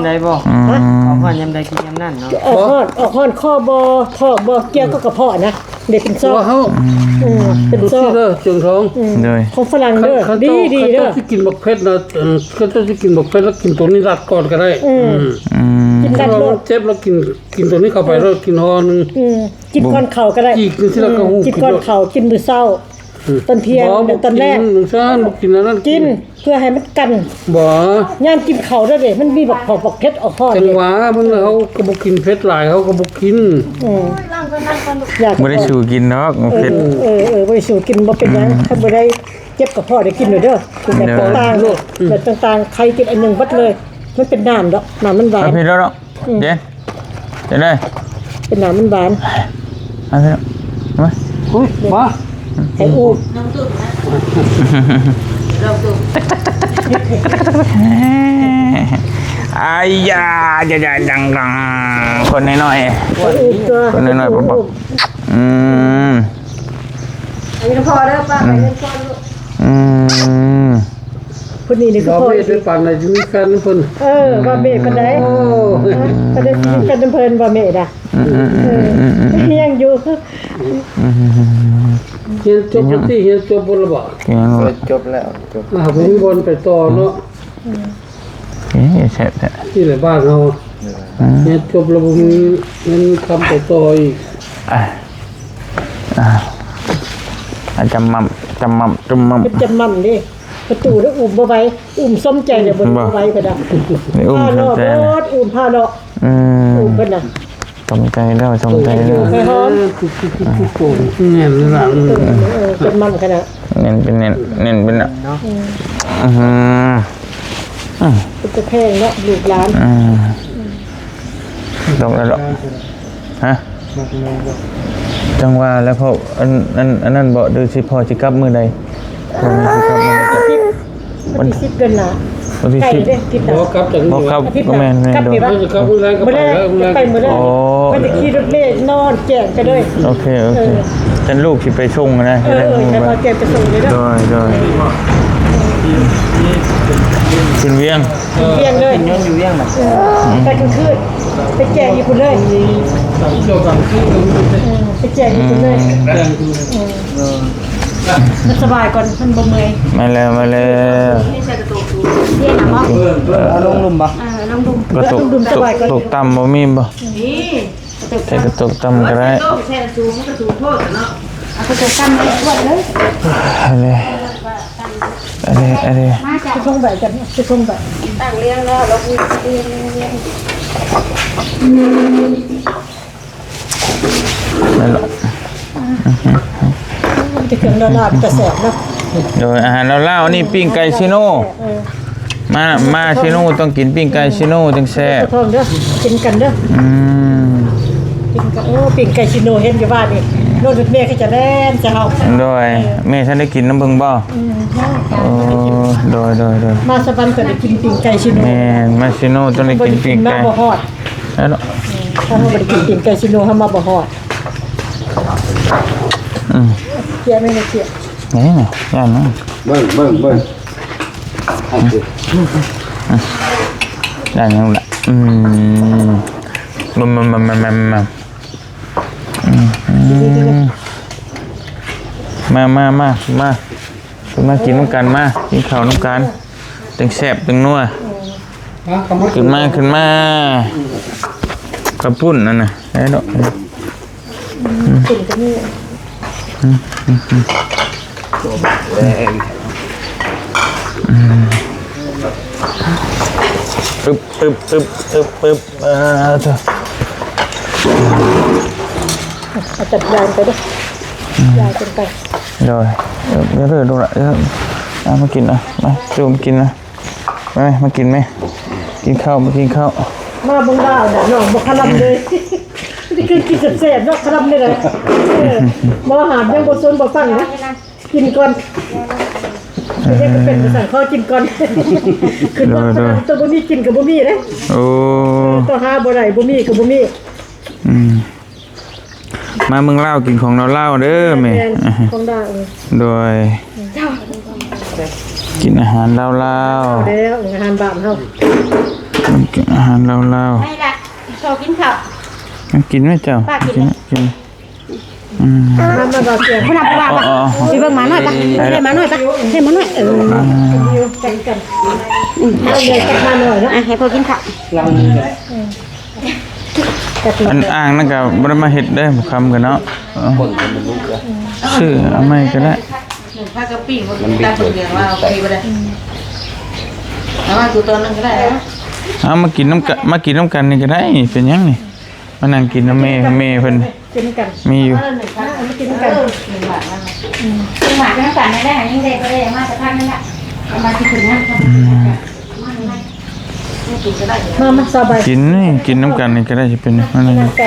ອກຮ້ອນຍາມໃດ ອືມ ກິນຍາມນັ້ນເນາະ ອອກຮ້ອນ ອອກຮ້ອນຄໍບໍ່ ທ້ອງບໍ່ ກ່ຽວກັບກະເພາະນະ ເດ້ເປັນຊອງ ອືມ ເປັນຊອງ ເຈີງທອງ ອືມ ໂດຍ ຂອງຝຣັ່ງເດີ ດີໆເດີ ຄັນເຈົ້າຊິກິນບັກເຜັດນະ ເອີ ຄັນເຈົ້າຊິກິນບັກເຜັດລະກິນໂຕນີ້ລາດກ່ອນກໍໄດ້ ອືມ ອືມ ກິນລາດໂລດ ເຈັບລະກິນ ກິນໂຕນີ້ເຂົ້າໄປ ເອີ ລະກິນຫໍ່ໜຶ່ງ ອືມ ກິນກ່ອນເຂົ້າກໍໄດ້ ກິນ ອືມ ກິນກ່ອນເຂົ້າ ກິນມື້ເຊົ້າ ອືມ ຕອນທ່ຽງ ບໍ່ ຕອນແລງ ບໍ່ກິນ ບໍ່ກິນອັນນັ້ນ ກິນ ກິນເພື່ອໃຫ້ມັນກັນ ບໍ່ ຍາມກິນເຂົ້າເດີ ມັນມີບັກເຜັດ ບັກເຜັດອອກຮ້ອນ ຈັ່ງຫວາ ເຮົາກໍບໍ່ກິນເຜັດຫຼາຍ ເຮົາກໍບໍ່ກິນ ອືມ ບໍ່ໄດ້ສູ້ກິນດອກ ເອີ ເຜັດ ເອີ ເອີ ບໍ່ໄດ້ສູ້ກິນ ບໍ່ເປັນຫຍັງ ອືມ ຄັນບໍ່ໄດ້ເຈັບກະເພາະໄດ້ກິນໂລດເດີ ກິນແບບຕ່າງໆ ໂລດ ອືມ ແບບຕ່າງໆ ໄຄກິນອັນໜຶ່ງເບິດເລີຍ ມັນເປັນນ້ຳດອກ ນ້ຳມັນຫວານ ເອົາເຜັດແລ້ວເນາະ ອືມ ເຢັນ ເປັນໄດ ເປັນໜ້າມັນຫວານ ເອົາເຖາະ ມາ ອຸ້ຍ ມາ ໃຫ້ອູ້ ນ້ຳດື່ມນະ ອາຍາ ຈະ ຈະ ຈັງ ຈັງ ຄົນນ້ອຍໆ ຄົນນ້ອຍໆ ປອບໆ ອືມ ອັນນີ້ກໍພໍເດີ ປ້າ ອືມ ໄປເຮືອນກ່ອນລູກ ອືມ ຜູ້ນີ້ນີ້ຄື ລາວບໍ່ເຮັດໃຫ້ປານໃດ ຊິມີແຟນເພິ່ນ ເອີ ວ່າແມ່ປານໃດ ໂອ້ ປານໃດຊິມີແຟນເພິ່ນ ວ່າແມ່ດາ ອືມໆໆໆໆ ຍັງຢູ່ ຮຽນຈົບແລ້ວຕິ ຮຽນຈົບບໍ່ລະບໍ? ຮຽນຈົບແລ້ວ ຈົບ ອ່າ ບໍ່ມີບ່ອນໄປຕໍ່ເນາະ ເອີ ແຊບແທ້ ທີ່ລະບ້ານເຮົາ ຮຽນຈົບແລ້ວບໍ່ມີເງິນຄຳໄປຕໍ່ອີກ ອ່າ ອ່າ ຈຳໝ່ຳ ຈຳໝ່ຳ ຈຳໝ່ຳ ເປັນຈຳໝ່ຳເດ້ ປະຕູລະອຸ້ມບໍ່ໄຫວ ອຸ້ມສົມໃຈແລ້ວບໍ່ໄຫວ ເພິ່ນວ່າ ອຸ້ມສົມໃຈ ອຸ້ມພາເລາະ ອືມ ອຸ້ມເພິ່ນນະ ສົມໃຈແລ້ວ ສົມໃຈແລ້ວ ແໜ້ນຫຼັງ ເອີ ເອີ ເປັນໝ່ຳຂະໜາດ ແໜ້ນເປັນແໜ້ນ ແໜ້ນເປັນແໜ້ນ ອືມ ອືມ ເປັນຕາແພງເນາະ ລູກຫຼານ ອືມ ຕ້ອງແລ້ວ ຮະ ຈັງວ່າແລ້ວ ເພາະອັນ ອັນ ອັນນັ້ນບໍ່ ຫຼືຊິ ພໍ່ຊິກັບມື້ໃດ? ພໍ່ຊິກັບມື້ໃດ? ວັນທີສິບເດືອນໜ້າ ວັນທີສິບ ໃກ້ເດ້ ຕິດຕາມ ບໍ່ກັບຈັກ ບໍ່ກັບ ອາທິດໜ້າ ແມ່ນໆ ກັບນີ້ວະ ໂດຍ ມື້ແລງ ມື້ແລງ ໄປມື້ແລງ ອໍ ມັນຈະຂີ່ລົດເມນອນແຈ້ງໄປເລີຍ ໂອເຄ ໂອເຄ ເອີ ຊັ້ນລູກຊິໄປສົ່ງນະ ເອີ ໃຫ້ໄດ້ຮູ້ ໃຫ້ພໍ່ແຈ້ງໄປສົ່ງເລີຍເດີ ໂດຍ ໂດຍ ຂຶ້ນວຽງ ວຽງເລີຍ ຂຶ້ນຍົນຢູ່ວຽງນະ ເອີ ໄປກາງຄືນ ໄປແຈ້ງຢູ່ພຸ້ນເລີຍ ເອີ ໄປແຈ້ງຢູ່ພຸ້ນເລີຍ ອືມ ເອີ ມັນສະບາຍກ່ອນ ມັນບໍ່ເມື່ອຍ ມາແລ້ວ ມາແລ້ວ ເຮັດໃສ່ກະໂຕກສູງ ເຮັດນະບໍ່ ເອີ ເອົາລົງລຸ່ມບໍ່ ເອີ ລົງລຸ່ມ ກະໂຕກ ກະໂຕກຕ່ຳບໍ່ມີບໍ່? ມີ ໃສ່ກະໂຕກຕ່ຳກໍໄດ້ ໃສ່ກະໂຕກແທ້ສູງ ມັນກໍສູງໂພດເນາະ ເອົາກະໂຕກຕ່ຳໄວ້ກວດເລີຍ ອັນນີ້ ອັນນີ້ ອັນນີ້ ມາຈາກ ຊິສົ່ງໄປກັນ ຊິສົ່ງໄປ ຕັ້ງລຽງແລ້ວ ລະ ນັ້ນລະ ອືມ ແຕ່ເຄື່ອງລາວໆ ເປັນຕາແຊບເນາະ ໂດຍ ອາຫານລາວໆ ນີ້ປີ້ງໄກ່ຊີໂນ ເອີ ມາ ມາຊີໂນຕ້ອງກິນປີ້ງໄກ່ຊີໂນຈັ່ງແຊບ ເດີ ກິນກັນເດີ ອືມ ກິນກັນ ໂອ້ ປີ້ງໄກ່ຊີໂນ ເຫັນຢູ່ບ້ານນີ້ ລົດແມ່ກໍຈະແລ່ນໃສ່ເຮົາ ໂດຍ ເອີ ແມ່ທັນໄດ້ກິນນຳເບິ່ງບໍ່? ອືມ ໂອ້ ໂດຍ ໂດຍ ໂດຍ ມາສະຫວັນກໍໄດ້ກິນປີ້ງໄກ່ຊີໂນ ແມ່ນ ມາຊີໂນຕ້ອງໄດ້ກິນປີ້ງໄກ່ ມາບໍ່ຮອດ ແລ້ວເນາະ ອືມ ຖ້າເຮົາບໍ່ໄດ້ກິນປີ້ງໄກ່ຊີໂນ ເຮົາມາບໍ່ຮອດ ອືມ ເຈຍະແມ່ນເຈຍະ ນີ້ນະ ຢ້ານນະ ເບິ່ງ ເບິ່ງ ເບິ່ງ ໄດ້ແລ້ວລະ ອືມ ມາ ມາ ມາ ມາ ມາ ມາ ມາ ມາ ມາ ຂຶ້ນມາກິນນຳກັນ ມາກິນເຂົ້ານຳກັນ ຈັ່ງແຊບຈັ່ງນົວ ມາ ເຂົ້າມາ ຂຶ້ນມາ ຂຶ້ນມາ ເຂົ້າປຸ້ນນັ້ນນະ ໄດ້ດອກ ອືມ ກິນກໍມີ ອືມ ອືມ ອືມ ອືມ ອຶບ ອຶບ ອຶບ ອຶບ ອຶບ ອ່າ ເອົາຈັດຢາຍໄປເດີ້ ອືມ ຢາຍກັນໄປ ໂດຍ ເດີ ລູກຫຼານ ເອີ ເອົາມາກິນນະ ມາ ຈູມກິນນະ ມາ ມາກິນແມະ ກິນເຂົ້າ ມາກິນເຂົ້າ ມາເບິ່ງລາວນະ ນ້ອງບໍ່ຄະລຳເລີຍ ມີແຕ່ເຄື່ອງກິນແຊບໆ ເນາະ ຄະລຳນີ້ນະ ເອີ ໝໍຫາມຍັງບໍ່ສົນບໍ່ຟັງນະ ກິນກ່ອນ ເອີ ເຮັດໃຫ້ເປັນພາສາ ຂໍກິນກ່ອນ ຂຶ້ນມາ ໂດຍ ໂດຍ ໂຕບໍ່ມີກິນກໍບໍ່ມີເດ້ ໂອ້ ໂຕຫາບໍ່ໄດ້ ບໍ່ມີກໍບໍ່ມີ ອືມ ມາເມືອງລາວກິນຂອງລາວໆເດີແມ່ ແມ່ນ ຂອງລາວ ໂດຍ ເຈົ້າ ກິນອາຫານລາວໆ ແລ້ວອາຫານບ້ານເຮົາ ກິນອາຫານລາວໆ ໄປລະ ໂຊກິນເຂົ້າ ກິນໄໝເຈົ້າ ປ້າກິນ ກິນ ອືມ ມາ ມາ ບໍ່ສຽງ ພຸ້ນນະ ບໍ່ວ່າ ອໍ ໄປເບິ່ງໝານ້ອຍປະ ໄປເບິ່ງໝານ້ອຍປະ ໃຫ້ໝານ້ອຍ ເອີ ອືມ ກັນ ກັນ ອືມ ເອົາເລີຍກັບໝານ້ອຍເນາະ ອ່ະ ໃຫ້ພໍ່ກິນເຂົ້າ ອືມ ອັນອ່າງນັ້ນກໍບໍ່ໄດ້ມາເຮັດເດ້ ບໍ່ຄຳກັນເນາະ ເອີ ຊື້ເອົາໃໝ່ກໍໄດ້ ພາກັນປີ້ງ ມັນບິດ ຕັດເຫຼືອງວ່າໂອເຄບໍ່ໄດ້ ເອົາມາຕົວຕອນໜຶ່ງກໍໄດ້ ເອົາມາກິນນຳກັນ ມາກິນນຳກັນນີ້ກໍໄດ້ ເປັນຫຍັງນີ້ ມານັ່ງກິນນຳແມ່ ແມ່ເພິ່ນ ກິນກັນ ມີຢູ່ ເອົາມາກິນກັນ ເອີ ໜຶ່ງບາດນະ ອືມ ໜຶ່ງບາດນຳກັນໄດ້ ຍິ່ງໄດ້ບໍ່ໄດ້ ເອົາມາແຕ່ພັກນັ້ນລະ ເອົາມາຊິເພິ່ນນະ ອືມ ມາ ມາ ສະບາຍ ກິນນີ້ ກິນນຳກັນນີ້ກໍໄດ້ ຊິເປັນ ມາ ມາ ມາ ນັ່ງໃກ້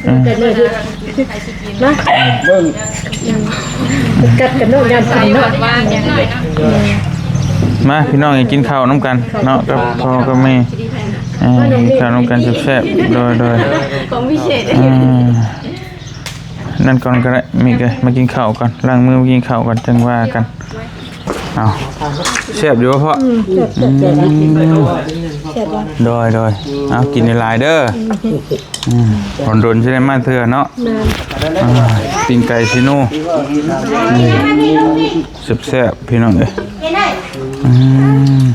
ເອີ ກັນເນາະ ມາ ເບິ່ງ ກັດກັນເນາະ ຢ້ານກັນເນາະ ມາພີ່ນ້ອງ ກິນເຂົ້ານຳກັນເນາະ ກັບພໍ່ກັບແມ່ ເອີ ກິນເຂົ້ານຳກັນແຊບໆ ໂດຍໆ ຂອງພິເສດ ເອີ ນັ້ນກ່ອນກໍໄດ້ ມີກໍມາກິນເຂົ້າກ່ອນ ລ້າງມືມາກິນເຂົ້າກ່ອນ ຈັ່ງວ່າກັນ. ເອົາ ແຊບຢູ່ບໍ່ພໍ່? ອືມ ແຊບໆໆ ອືມ ແຊບບໍ່? ໂດຍໆ ເອົາ ກິນຫຼາຍໆເດີ ອືມ ອືມ ດົນໆຊິໄດ້ມາເທື່ອເນາະ ແມ່ນ ອ່າ ປີ້ງໄກ່ຊີໂນ ອືມ ແຊບໆ ພີ່ນ້ອງເອີຍ ອືມ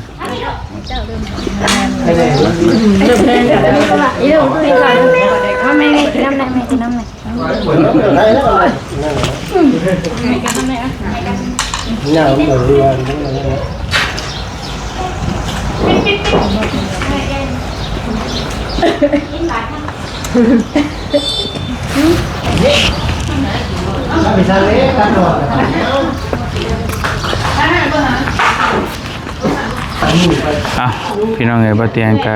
ອ່ະ ພີ່ນ້ອງເອີຍ ບ່າວຕຽງກະ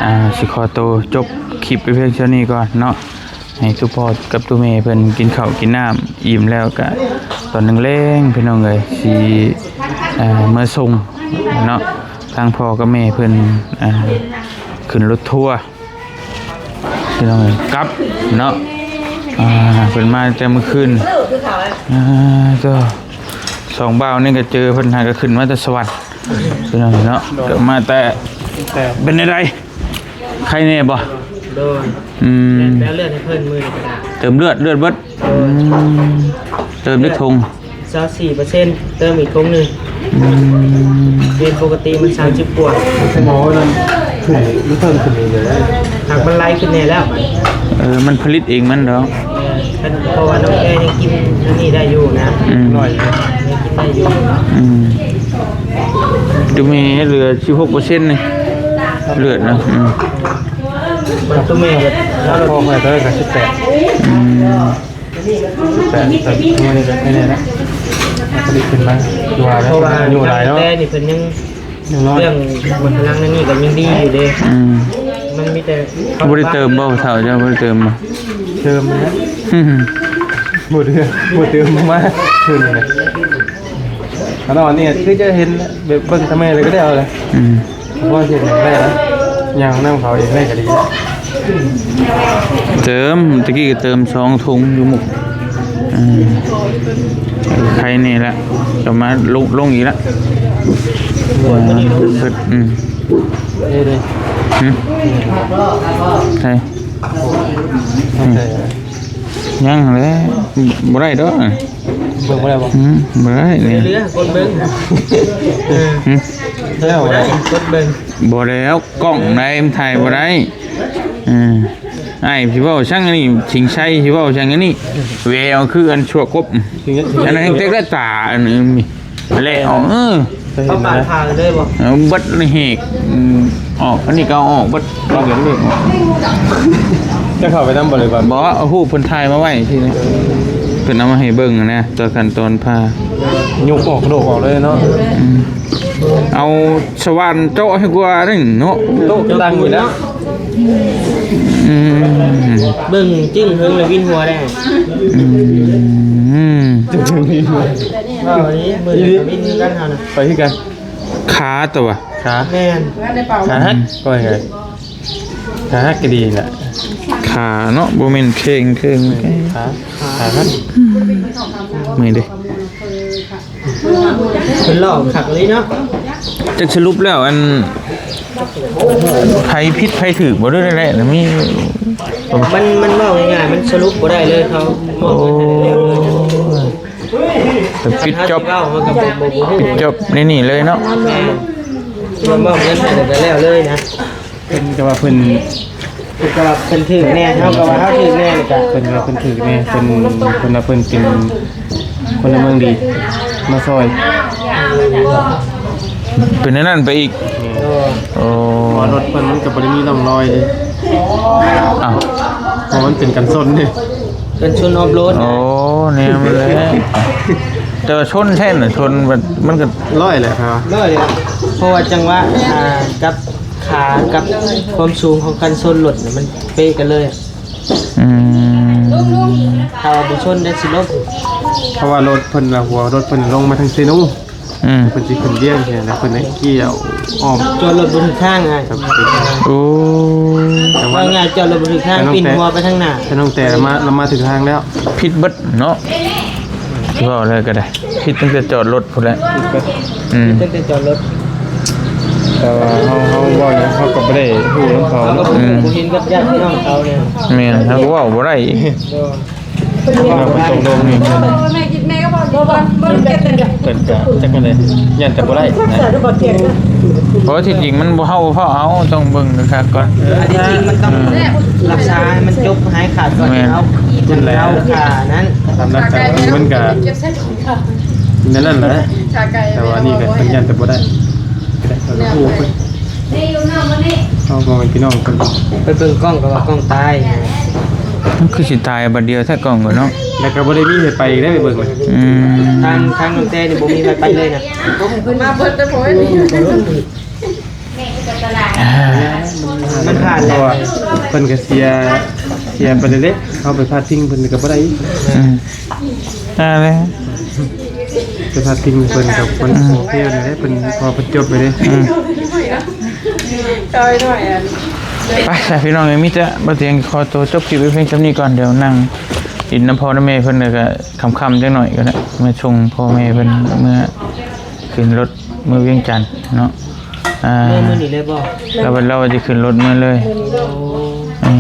ອ່າ ຊິຂໍໂຕຈົບຄລິບໄປພຽງເທົ່ານີ້ກ່ອນເນາະ ໃຫ້ທຸກພໍ່ກັບທຸກແມ່ເພິ່ນກິນເຂົ້າກິນນ້ຳອີ່ມແລ້ວກະ ຕອນແລງໆ ພີ່ນ້ອງເອີຍ ຊິ ເອີ ເມືອສົ່ງເນາະ ທາງພໍ່ກັບແມ່ເພິ່ນ ເອີ ຂຶ້ນລົດທົວ ພີ່ນ້ອງເອີຍ ກັບເນາະ ອ່າ ເພິ່ນມາແຕ່ມື້ຄືນ ອ່າ ໂທ້ ສອງບ່າວນີ້ກໍເຈີເພິ່ນຫາກໍຂຶ້ນມາແຕ່ສະຫວັນ ພີ່ນ້ອງເນາະ ກໍມາແຕ່ ແຕ່ ເປັນໃດ ໄຄແນ່ບໍ່? ໂດຍ ອືມ ແຕ່ເລືອດໃຫ້ເພິ່ນມື້ນີ້ກໍໄດ້ ເຕີມເລືອດ ເລືອດເບິດ ໂດຍ ອືມ ເຕີມຈັກຖົງ? ຊາວສີ່ເປີເຊັນ ເຕີມອີກຖົງໜຶ່ງ ອືມ ເປັນປົກກະຕິມັນສາມສິບກວ່າ ໝໍນັ້ນຂຶ້ນ ມັນເພີ່ມຂຶ້ນເລື້ອຍໆ ຫາກມັນໄຫຼຂຶ້ນແນ່ແລ້ວ ເອີ ມັນຜະລິດເອງມັນດອກ ເອີ ຄັນ ເພາະວ່ານ້ອງແກຍັງກິນອັນນີ້ໄດ້ຢູ່ນະ ອືມ ໜ້ອຍຢູ່ ຍັງກິນໄດ້ຢູ່ ອືມ ຕຸແມ່ເຫຼືອສິບຫົກເປີເຊັນນີ້ ເລືອດນະ ອືມ ມັນຕຸແມ່ກໍ ພໍ່ຂ້ອຍຕອນນັ້ນກໍສິບແປດ ອືມ ແປດ ແປດ ມື້ນີ້ກໍໄດ້ແລ້ວ ມັນຜະລິດຂຶ້ນມາ ຄືວ່າແລ້ວ ເພາະວ່າອາຍຸຫຼາຍເນາະ ແຕ່ນີ້ເພິ່ນຍັງ ຍັງນ້ອຍ ເລື່ອງບັນລັງໃນນີ້ກໍຍັງດີຢູ່ເດ້ ອືມ ມັນມີແຕ່ ບໍ່ໄດ້ເຕີມບໍ່ ເຖົ້າເຈົ້າບໍ່ໄດ້ເຕີມບໍ່? ເຕີມແລ້ວ ບໍ່ເຕີມ ບໍ່ເຕີມມາຄືນນີ້ນະ ອັນນັ້ນນີ້ຄືຈະເຫັນແບບເບິ່ງທຳໄມເລີຍກໍໄດ້ເອົາເລີຍ ອືມ ພໍເຮັດຫຍັງໄດ້ລະ ຍ່າງນຳເຂົາເອງໄດ້ກໍດີ ເຕີມ ຕະກີ້ກໍເຕີມສອງຖົງຢູ່ໝຸກ ເອີ ໄຄແນ່ລະ ກໍມາລົງ ລົງອີກລະ ເອີ ອືມ ເອີ ເອີ ຫຶ ໃສ ຍັງແຫຼະ ບໍ່ໄດ້ດອກ ເບິ່ງບໍ່ໄດ້ບໍ່? ອືມ ບໍ່ໄດ້ນີ້ ເຫຼືອກົດເບິ່ງ ເອີ ຫຶ ແລ້ວບໍ່ໄດ້ ກົດເບິ່ງ ບໍ່ແລ້ວ ກ້ອງໃດມັນຖ່າຍບໍ່ໄດ້ ເອີ ອ້າຍຊິເວົ້າສັງອັນນີ້ ສິງໄຊຊິເວົ້າສັງອັນນີ້ ແວວຄືອັນຊົ່ວກົບ ອັນນັ້ນແຮງເຕັກແລ້ວຕາ ອັນນີ້ແຫຼະອອກ ເອີ ເຂົາປາດຜ່າເລີຍບໍ່? ເອີ ເບິດເລີຍເຮກ ອືມ ອອກ ອັນນີ້ກໍເອົາອອກເບິດ ເອົາກັນເລີຍ ຈະເຂົ້າໄປນຳບໍ່ ຫຼືວ່າ ບໍ່ ເອົາຮູບເພິ່ນຖ່າຍມາໄວ້ທີ່ນີ້ ເພິ່ນເອົາມາໃຫ້ເບິ່ງນະ ຕອນຂັ້ນຕອນຜ່າ ຍົກອອກ ໂດກອອກເລີຍເນາະ ອືມ ເອົາສະຫວ່ານເຈາະໃຫ້ກວ່ານັ້ນເນາະ ໂຕະຕັ້ງຢູ່ແລ້ວ ອືມ ເບິ່ງຈຶ່ງເຫິງແລ້ວວິນຫົວໄດ້ ອືມ ເວົ້ານີ້ມື້ນີ້ກໍວິນຄືກັນເຮົານະ ໄປຄືກັນ ຂາຕົວະ ຂາ ແມ່ນ ຂາຫັກ ກໍໄງ ຂາຫັກກໍດີລະ ຂາເນາະ ບໍ່ແມ່ນເຄັ່ງ ເຄັ່ງ ຂາ ຂາຫັກ ເມື່ອຍເດ້ ເພິ່ນຫຼອກຄັກອີ່ຫຼີເນາະ ຈັກສະຫຼຸບແລ້ວ ອັນ ໃຜຜິດໃຜຖືກບໍ່ ຫຼືແນວໃດ ມີ ມັນ ມັນເວົ້າງ່າຍໆ ມັນສະຫຼຸບບໍ່ໄດ້ເລີຍ ເຂົາມອບເງິນໃຫ້ແລ້ວ ໂອ້ຍ ປິດຈອບ ເຮົາກໍບໍ່ ບໍ່ ບໍ່ຮູ້ ປິດຈອບໃນນີ້ເລີຍເນາະ ແມ່ນ ມອບເງິນໃຫ້ແລ້ວເລີຍນະ ເພິ່ນກໍວ່າເພິ່ນ ເພິ່ນກໍວ່າເພິ່ນຖືກແນ່ ເຮົາກໍວ່າເຮົາຖືກແນ່ ແລ້ວກໍ ເພິ່ນວ່າເພິ່ນຖືກແນ່ ເພິ່ນ ເພິ່ນວ່າເພິ່ນເປັນ ພົນລະເມືອງດີມາຊ່ອຍ ເປັນແນວນັ້ນໄປອີກ ແມ່ນ ໂອ້ ເພາະວ່າລົດເພິ່ນມັນກໍບໍ່ໄດ້ມີຮ່ອງຮອຍເດ້ ອ້າວ ເພາະມັນເປັນກັນຊົນເດ້ ກັນຊົນອອຟໂຣດ ໂອ້ ແນວນັ້ນແຫຼະ ແຕ່ວ່າຊົນແທ້ນະ ຊົນມັນ ມັນກໍຮ້ອຍແຫຼະ ເພາະວ່າ ຮ້ອຍເລີຍ ເພາະວ່າຈັງຫວະ ອ່າ ກັບ ຂາກັບຄວາມສູງຂອງກັນຊົນລົດນະ ມັນເປະກັນເລີຍ ອືມ ຖ້າວ່າບໍ່ຊົນໄດ້ຊິລົງ ເພາະວ່າລົດເພິ່ນລະ ຫົວລົດເພິ່ນລົງມາທາງເຊໂນ ອືມ ເພິ່ນຊິຂຶ້ນວຽງຊີ້ນະ ເພິ່ນໄດ້ກ່ຽວອ້ອມ ຈອດລົດບໍ່ຖືກທາງອ້າຍ. ໂອ້ ແຕ່ວ່າ ວ່າງ່າຍ ຈອດລົດບໍ່ຖືກທາງ ປິ່ນຫົວໄປທາງໜ້າ ແຕ່ນ້ອງແຕລະມາ ລະມາຖືກທາງແລ້ວ ຜິດເບິດເນາະ ຊິເວົ້າແລ້ວກໍໄດ້ ຜິດຕັ້ງແຕ່ຈອດລົດພຸ້ນແຫຼະ ອືມ ຕັ້ງແຕ່ຈອດລົດ ແຕ່ວ່າເຮົາ ເຮົາເວົ້າຫຍັງເຮົາກໍບໍ່ໄດ້ຮູ້ນຳເຂົາເນາະ ອືມ ບໍ່ເຫັນກັບຍາດພີ່ນ້ອງເຂົາແນວ ແມ່ນ ເຮົາກໍເວົ້າບໍ່ໄດ້ ໂດຍ ເຮົາກໍຕົກລົງນີ້ ແມ່ກິນແມ່ກໍບໍ່ ບໍ່ ບໍ່ ບໍ່ເກັບເລີຍ ເພິ່ນກໍຈັກແນວໃດ ຢ້ານແຕ່ບໍ່ໄດ້ນະ ເພາະທີ່ຈິງມັນບໍ່ ເຮົາບໍ່ຟ້າວເອົາ ຕ້ອງເບິ່ງຄັກໆກ່ອນ ເອີ ອັນທີ່ຈິງມັນຕ້ອງ ອືມ ລັກສາໃຫ້ມັນຈົບ ຫາຍຂາດກ່ອນ ແມ່ນ ເຮົາ ຈັ່ງເຮົາຄ່ານັ້ນ ຕາມຫຼັກການມັນກໍ ແນວນັ້ນແຫຼະ ແຕ່ວ່ານີ້ກໍເພິ່ນຢ້ານແຕ່ບໍ່ໄດ້ ກໍໄດ້ ເຮົາກໍຮູ້ເພິ່ນ ເຮົາກໍເປັນພີ່ນ້ອງເພິ່ນ ໄປເບິ່ງກ້ອງກໍວ່າກ້ອງຕາຍ ມັນຄືຊິຕາຍບັດດຽວແທ້ກ້ອງກໍເນາະ ແລ້ວກໍບໍ່ໄດ້ມີໃຜໄປອີກເດ້ ໄປເບິ່ງເລີຍ ອືມ ທາງ ທາງນ້ອງແຕນີ້ບໍ່ມີໃຜໄປເລີຍນະ ມາເບິດແຕ່ບໍ່ມີ ມັນຜ່ານແລ້ວ ເພິ່ນກໍເສຍ ເສຍໄປແລ້ວເດ້ ເຮົາໄປພາດພິງເພິ່ນກໍບໍ່ໄດ້ອີກ ອືມ ອ່າແລ້ວ ໄປພາດພິງເພິ່ນກໍມັນ ອືມ ໂອເຄແລ້ວເດ້ ເພິ່ນພໍເພິ່ນຈົບໄປເດ້ ອືມ ໄປຊະພີ່ນ້ອງເອີຍ ມີແຕ່ບ່າວຕຽງຂໍໂຕຈົບຄລິບໄວ້ພຽງສ່ຳນີ້ກ່ອນ ດຽວນັ່ງຫຼິ້ນນຳພໍ່ນຳແມ່ເພິ່ນ ແລ້ວກໍຄ່ຳໆຈັກໜ້ອຍກໍໄດ້ ມາສົ່ງພໍ່ແມ່ເພິ່ນເມືອ ຂຶ້ນລົດເມືອວຽງຈັນເນາະ ອ່າ ເມືອມື້ນີ້ເລີຍບໍ່? ລາວວ່າ ລາວວ່າຈະຂຶ້ນລົດເມືອເລີຍ ມື້ນີ້ເລີຍ ເອີ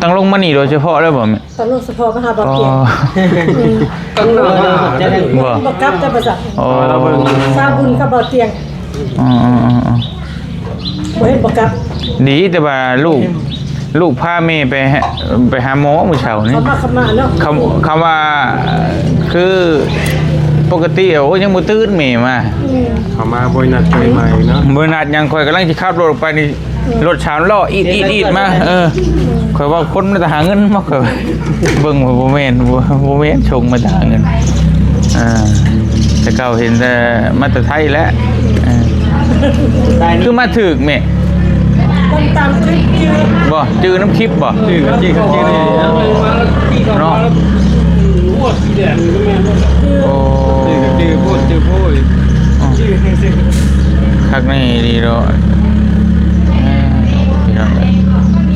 ຕັ້ງລົງມານີ້ໂດຍສະເພາະເລີຍບໍ່ແມ່? ຕັ້ງລົງສະເພາະມາຫາບ່າວຕຽງ ອໍ ອືມ ຕັ້ງລົງມາ ບໍ່ ບໍ່ກັບແຕ່ວ່າຊັ້ນ ອໍ ລາວເບິ່ງ ສາບຸນກັບບ່າວຕຽງ ອໍໆໆໆ ບໍ່ເຫັນບໍ່ກັບ ດີແຕ່ວ່າລູກ ລູກພາແມ່ໄປຫາ ໄປຫາໝໍມື້ເຊົ້ານີ້ ເຂົາມາ ເຂົາມາເນາະ ຄຳ ຄຳວ່າ ຄືປົກກະຕິ ໂອ້ຍ ຍັງບໍ່ຕື່ນແມ່ມາ ອືມ ເຂົາມາບໍ່ໄດ້ນັດໃໝ່ເນາະ ບໍ່ໄດ້ນັດຫຍັງ ຂ້ອຍກຳລັງຊິຂັບລົດອອກໄປນີ້ ອືມ ລົດສາມລໍ້ ອີດໆໆມາ ເອີ ຂ້ອຍວ່າຄົນມາແຕ່ຫາເງິນ ມາ ຂ້ອຍເບິ່ງວ່າບໍ່ແມ່ນ ບໍ່ ບໍ່ແມ່ນ ສົ່ງມາແຕ່ຫາເງິນ ອ່າ ແຕ່ເກົ່າເຫັນແຕ່ມາແຕ່ໄທແຫຼະ ເອີ ຄືມາຖືກແມ່ ເບິ່ງຕາມຄລິບຈື່ ບໍ່ ຈື່ນຳຄລິບບໍ່? ຈື່ ຈື່ ຈື່ນີ້ເນາະ ໂອ້ ຈື່ ຈື່ໂພດ ຈື່ໂພດ ອໍ ຈື່ ຄັກແນ່ອີ່ຫຼີເນາະ ເອີ ພີ່ນ້ອງເອີຍ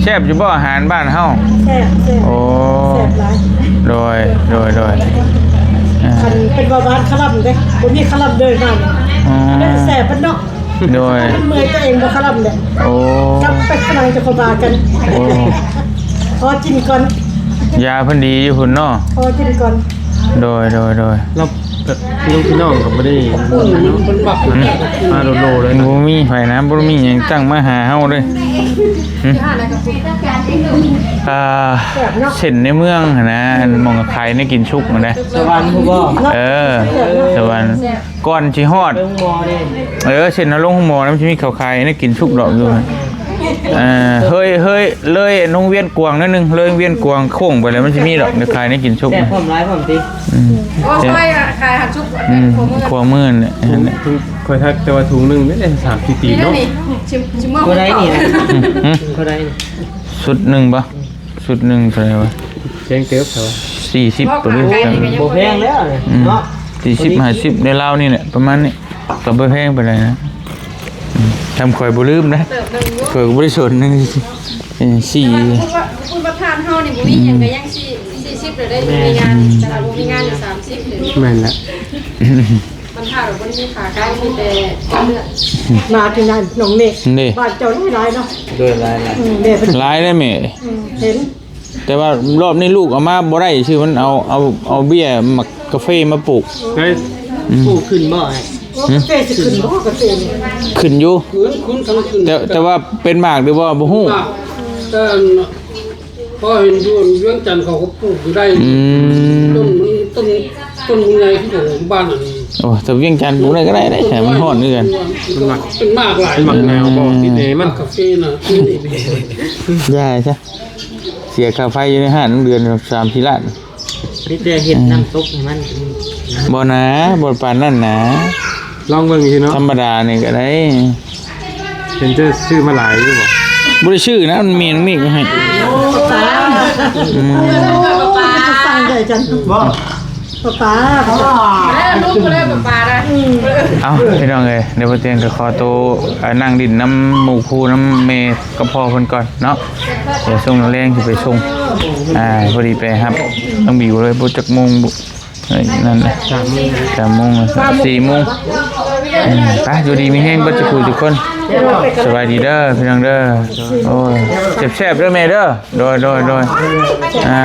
ແຊບຢູ່ບໍ່ອາຫານບ້ານເຮົາ? ແຊບ ແຊບ ໂອ້ ແຊບຫຼາຍ ໂດຍ ໂດຍ ໂດຍ ອ່າ ຄັນເປັນເບົາຫວານຄະລຳເດ້ ບໍ່ມີຄະລຳເດີມານີ້ ອໍ ແຊບເບິດເນາະ ໂດຍ ມັນເມື່ອຍຕົວເອງບໍ່ຄະລຳເດ້ ໂອ້ ກັບໄປຂ້າງຫຼັງຈະຄ່ອຍວ່າກັນ ໂອ້ ຂໍກິນກ່ອນ ຢາເພິ່ນດີຢູ່ພຸ້ນເນາະ ຂໍກິນກ່ອນ ໂດຍ ໂດຍ ໂດຍ ແລ້ວ ແບບພີ່ນ້ອງກໍບໍ່ໄດ້ ອືມ ມາໂລໆເລີຍນະ ບໍ່ມີໃຜນະ ບໍ່ມີຫຍັງຕັ້ງມາຫາເຮົາເດ້ ຫຶ ອ່າ ເສັ້ນໃນເມືອງຫັ້ນນະ ອັນໝ່ອງຂາຍແນວກິນສຸກຫັ້ນນະ ສະຫວັນພຸ້ນບໍ່? ເອີ ສະຫວັນ ກ່ອນຊິຮອດ ເອີ ເສັ້ນເຮົາລົງໂຮງໝໍນະ ມັນຊິມີເຂົາຂາຍແນວກິນສຸກດອກຢູ່ ເອີ ເຮີຍ ເຮີຍ ເລີຍໂຮງວຽນກວາງໜ້ອຍໜຶ່ງ ເລີຍວຽນກວາງໂຄ້ງໄປແລ້ວ ມັນຊິມີດອກ ຂາຍແນວກິນສຸກ ແຊບພ້ອມຫຼາຍພ້ອມຕິ ອືມ ໂອ້ ຊ່ອຍຂາຍຫັ້ນສຸກ ອືມ ຂວາມືນັ້ນແຫຼະ ຂ້ອຍທັກແຕ່ວ່າຖົງໜຶ່ງນີ້ສາມສີ່ຕີບເນາະ ນີ້ ຊິ ຊິເມືອ ຕົວໃດນີ້ນະ ຫຶ ຕົວໃດນີ້ ຊຸດໜຶ່ງບໍ່? ຊຸດໜຶ່ງເທົ່າໃດວະ? ແພງເຕີບເນາະ ສີ່ສິບ ບໍ່ແພງແລ້ວ ອືມ ເນາະ ສີ່ສິບ ຫ້າສິບ ໃນລາວນີ້ແຫຼະ ປະມານນີ້ ກໍບໍ່ແພງປານໃດນະ ອືມ ທຳຂ້ອຍບໍ່ລືມນະ ຂ້ອຍກໍບໍ່ໄດ້ສົນນະ ເອີ ສີ່ ຄົນມາທານເຮົານີ້ບໍ່ມີຫຍັງກໍຍັງສີ່ ສີ່ສິບເລີຍໄດ້ ມີງານ ແຕ່ວ່າບໍ່ມີງານນີ້ສາມສິບເລີຍ ແມ່ນແຫຼະ ມັນຖ້າເຮົາບໍ່ໄດ້ມີຂາໄກ່ ມີແຕ່ເລືອດ ມາທີ່ນັ້ນ ນ້ອງເມກ ນີ້ ບ້ານເຈົ້າຫຼາຍໆເນາະ ໂດຍ ຫຼາຍໆ ອືມ ແມ່ເພິ່ນ ຫຼາຍເດ້ແມ່ ອືມ ເຫັນ ແຕ່ວ່າລອບນີ້ລູກເອົາມາບໍ່ໄດ້ຊື່ ມັນເອົາ ເອົາ ເອົາເບ້ຍໝາກກາເຟມາປູກ ເຮີ້ຍ ອືມ ປູກຂຶ້ນບໍ່ອ້າຍ? ໂອ້ ຫຶ ກາເຟຊິຂຶ້ນບໍ່ ກາເຟນີ້? ຂຶ້ນຢູ່ ຂຶ້ນ ຂຶ້ນ ຂຶ້ນ ແຕ່ ແຕ່ວ່າເປັນໝາກຫຼືບໍ່ບໍ່ຮູ້ ແຕ່ ພໍເຫັນຢູ່ວຽງຈັນເຂົາກໍປູກຢູ່ໄດ້ ອືມ ຕົ້ນມັນ ຕົ້ນ ຕົ້ນມັນໃຫຍ່ຄືຂອງບ້ານອັນນີ້ ໂອ້ ແຕ່ວຽງຈັນປູກໄດ້ກໍໄດ້ເດ້ ແຕ່ມັນຮ້ອນຄືກັນ ມັນໝາກ ເປັນໝາກຫຼາຍ ເປັນໝາກໜາວບໍ່ ອືມ ຕິດແອມັນ ໝາກກາເຟນະ ຢ່າຊະ ເສຍຄ່າໄຟຢູ່ໃນຮ້ານເດືອນສາມສີ່ລ້ານ ມີແຕ່ເຮັດ ອືມ ນ້ຳຕົກໃຫ້ມັນ ບໍ່ນາ ບໍ່ປານນັ້ນນາ ລອງເບິ່ງຢູ່ເນາະ ທຳມະດານີ້ກໍໄດ້ ເຫັນເຈົ້າຊື້ມາຫຼາຍຢູ່ບໍ່? ບໍ່ໄດ້ຊື້ນະ ມັນມີນ້ອງເມກເອົາໃຫ້ ໂອ້ ປ້າ ອືມ ລູກກັບປ້າ ຈະສັ່ງໄດ້ຈັ່ງ ບໍ່ ປ້າ ປ້າ ແລ້ວລູກກໍເລີຍປ້ານະ ເອົ້າ ພີ່ນ້ອງເອີຍ ດຽວບໍ່ຕຽງກໍຂໍໂຕ ອ່າ ນັ່ງຫຼິ້ນນຳໝູ່ຄູ່ ນຳແມ່ກັບພໍ່ເພິ່ນກ່ອນເນາະ ດຽວຊ່ວງແລງຊິໄປສົ່ງ ອ່າ ພໍດີໄປຮັບນ້ອງບິວເລີຍ ບໍ່ຈັກໂມງ ເອີຍ ນັ້ນນະ ສາມໂມງ ສາມໂມງ ສີ່ໂມງ ອືມ ໄປ ຢູ່ດີມີແຮງເບິດທຸກຜູ້ທຸກຄົນ ສະບາຍດີເດີພີ່ນ້ອງເດີ ໂອ້ຍ ແຊບໆເດີແມ່ເດີ ໂດຍ ໂດຍ ໂດຍ ອ່າ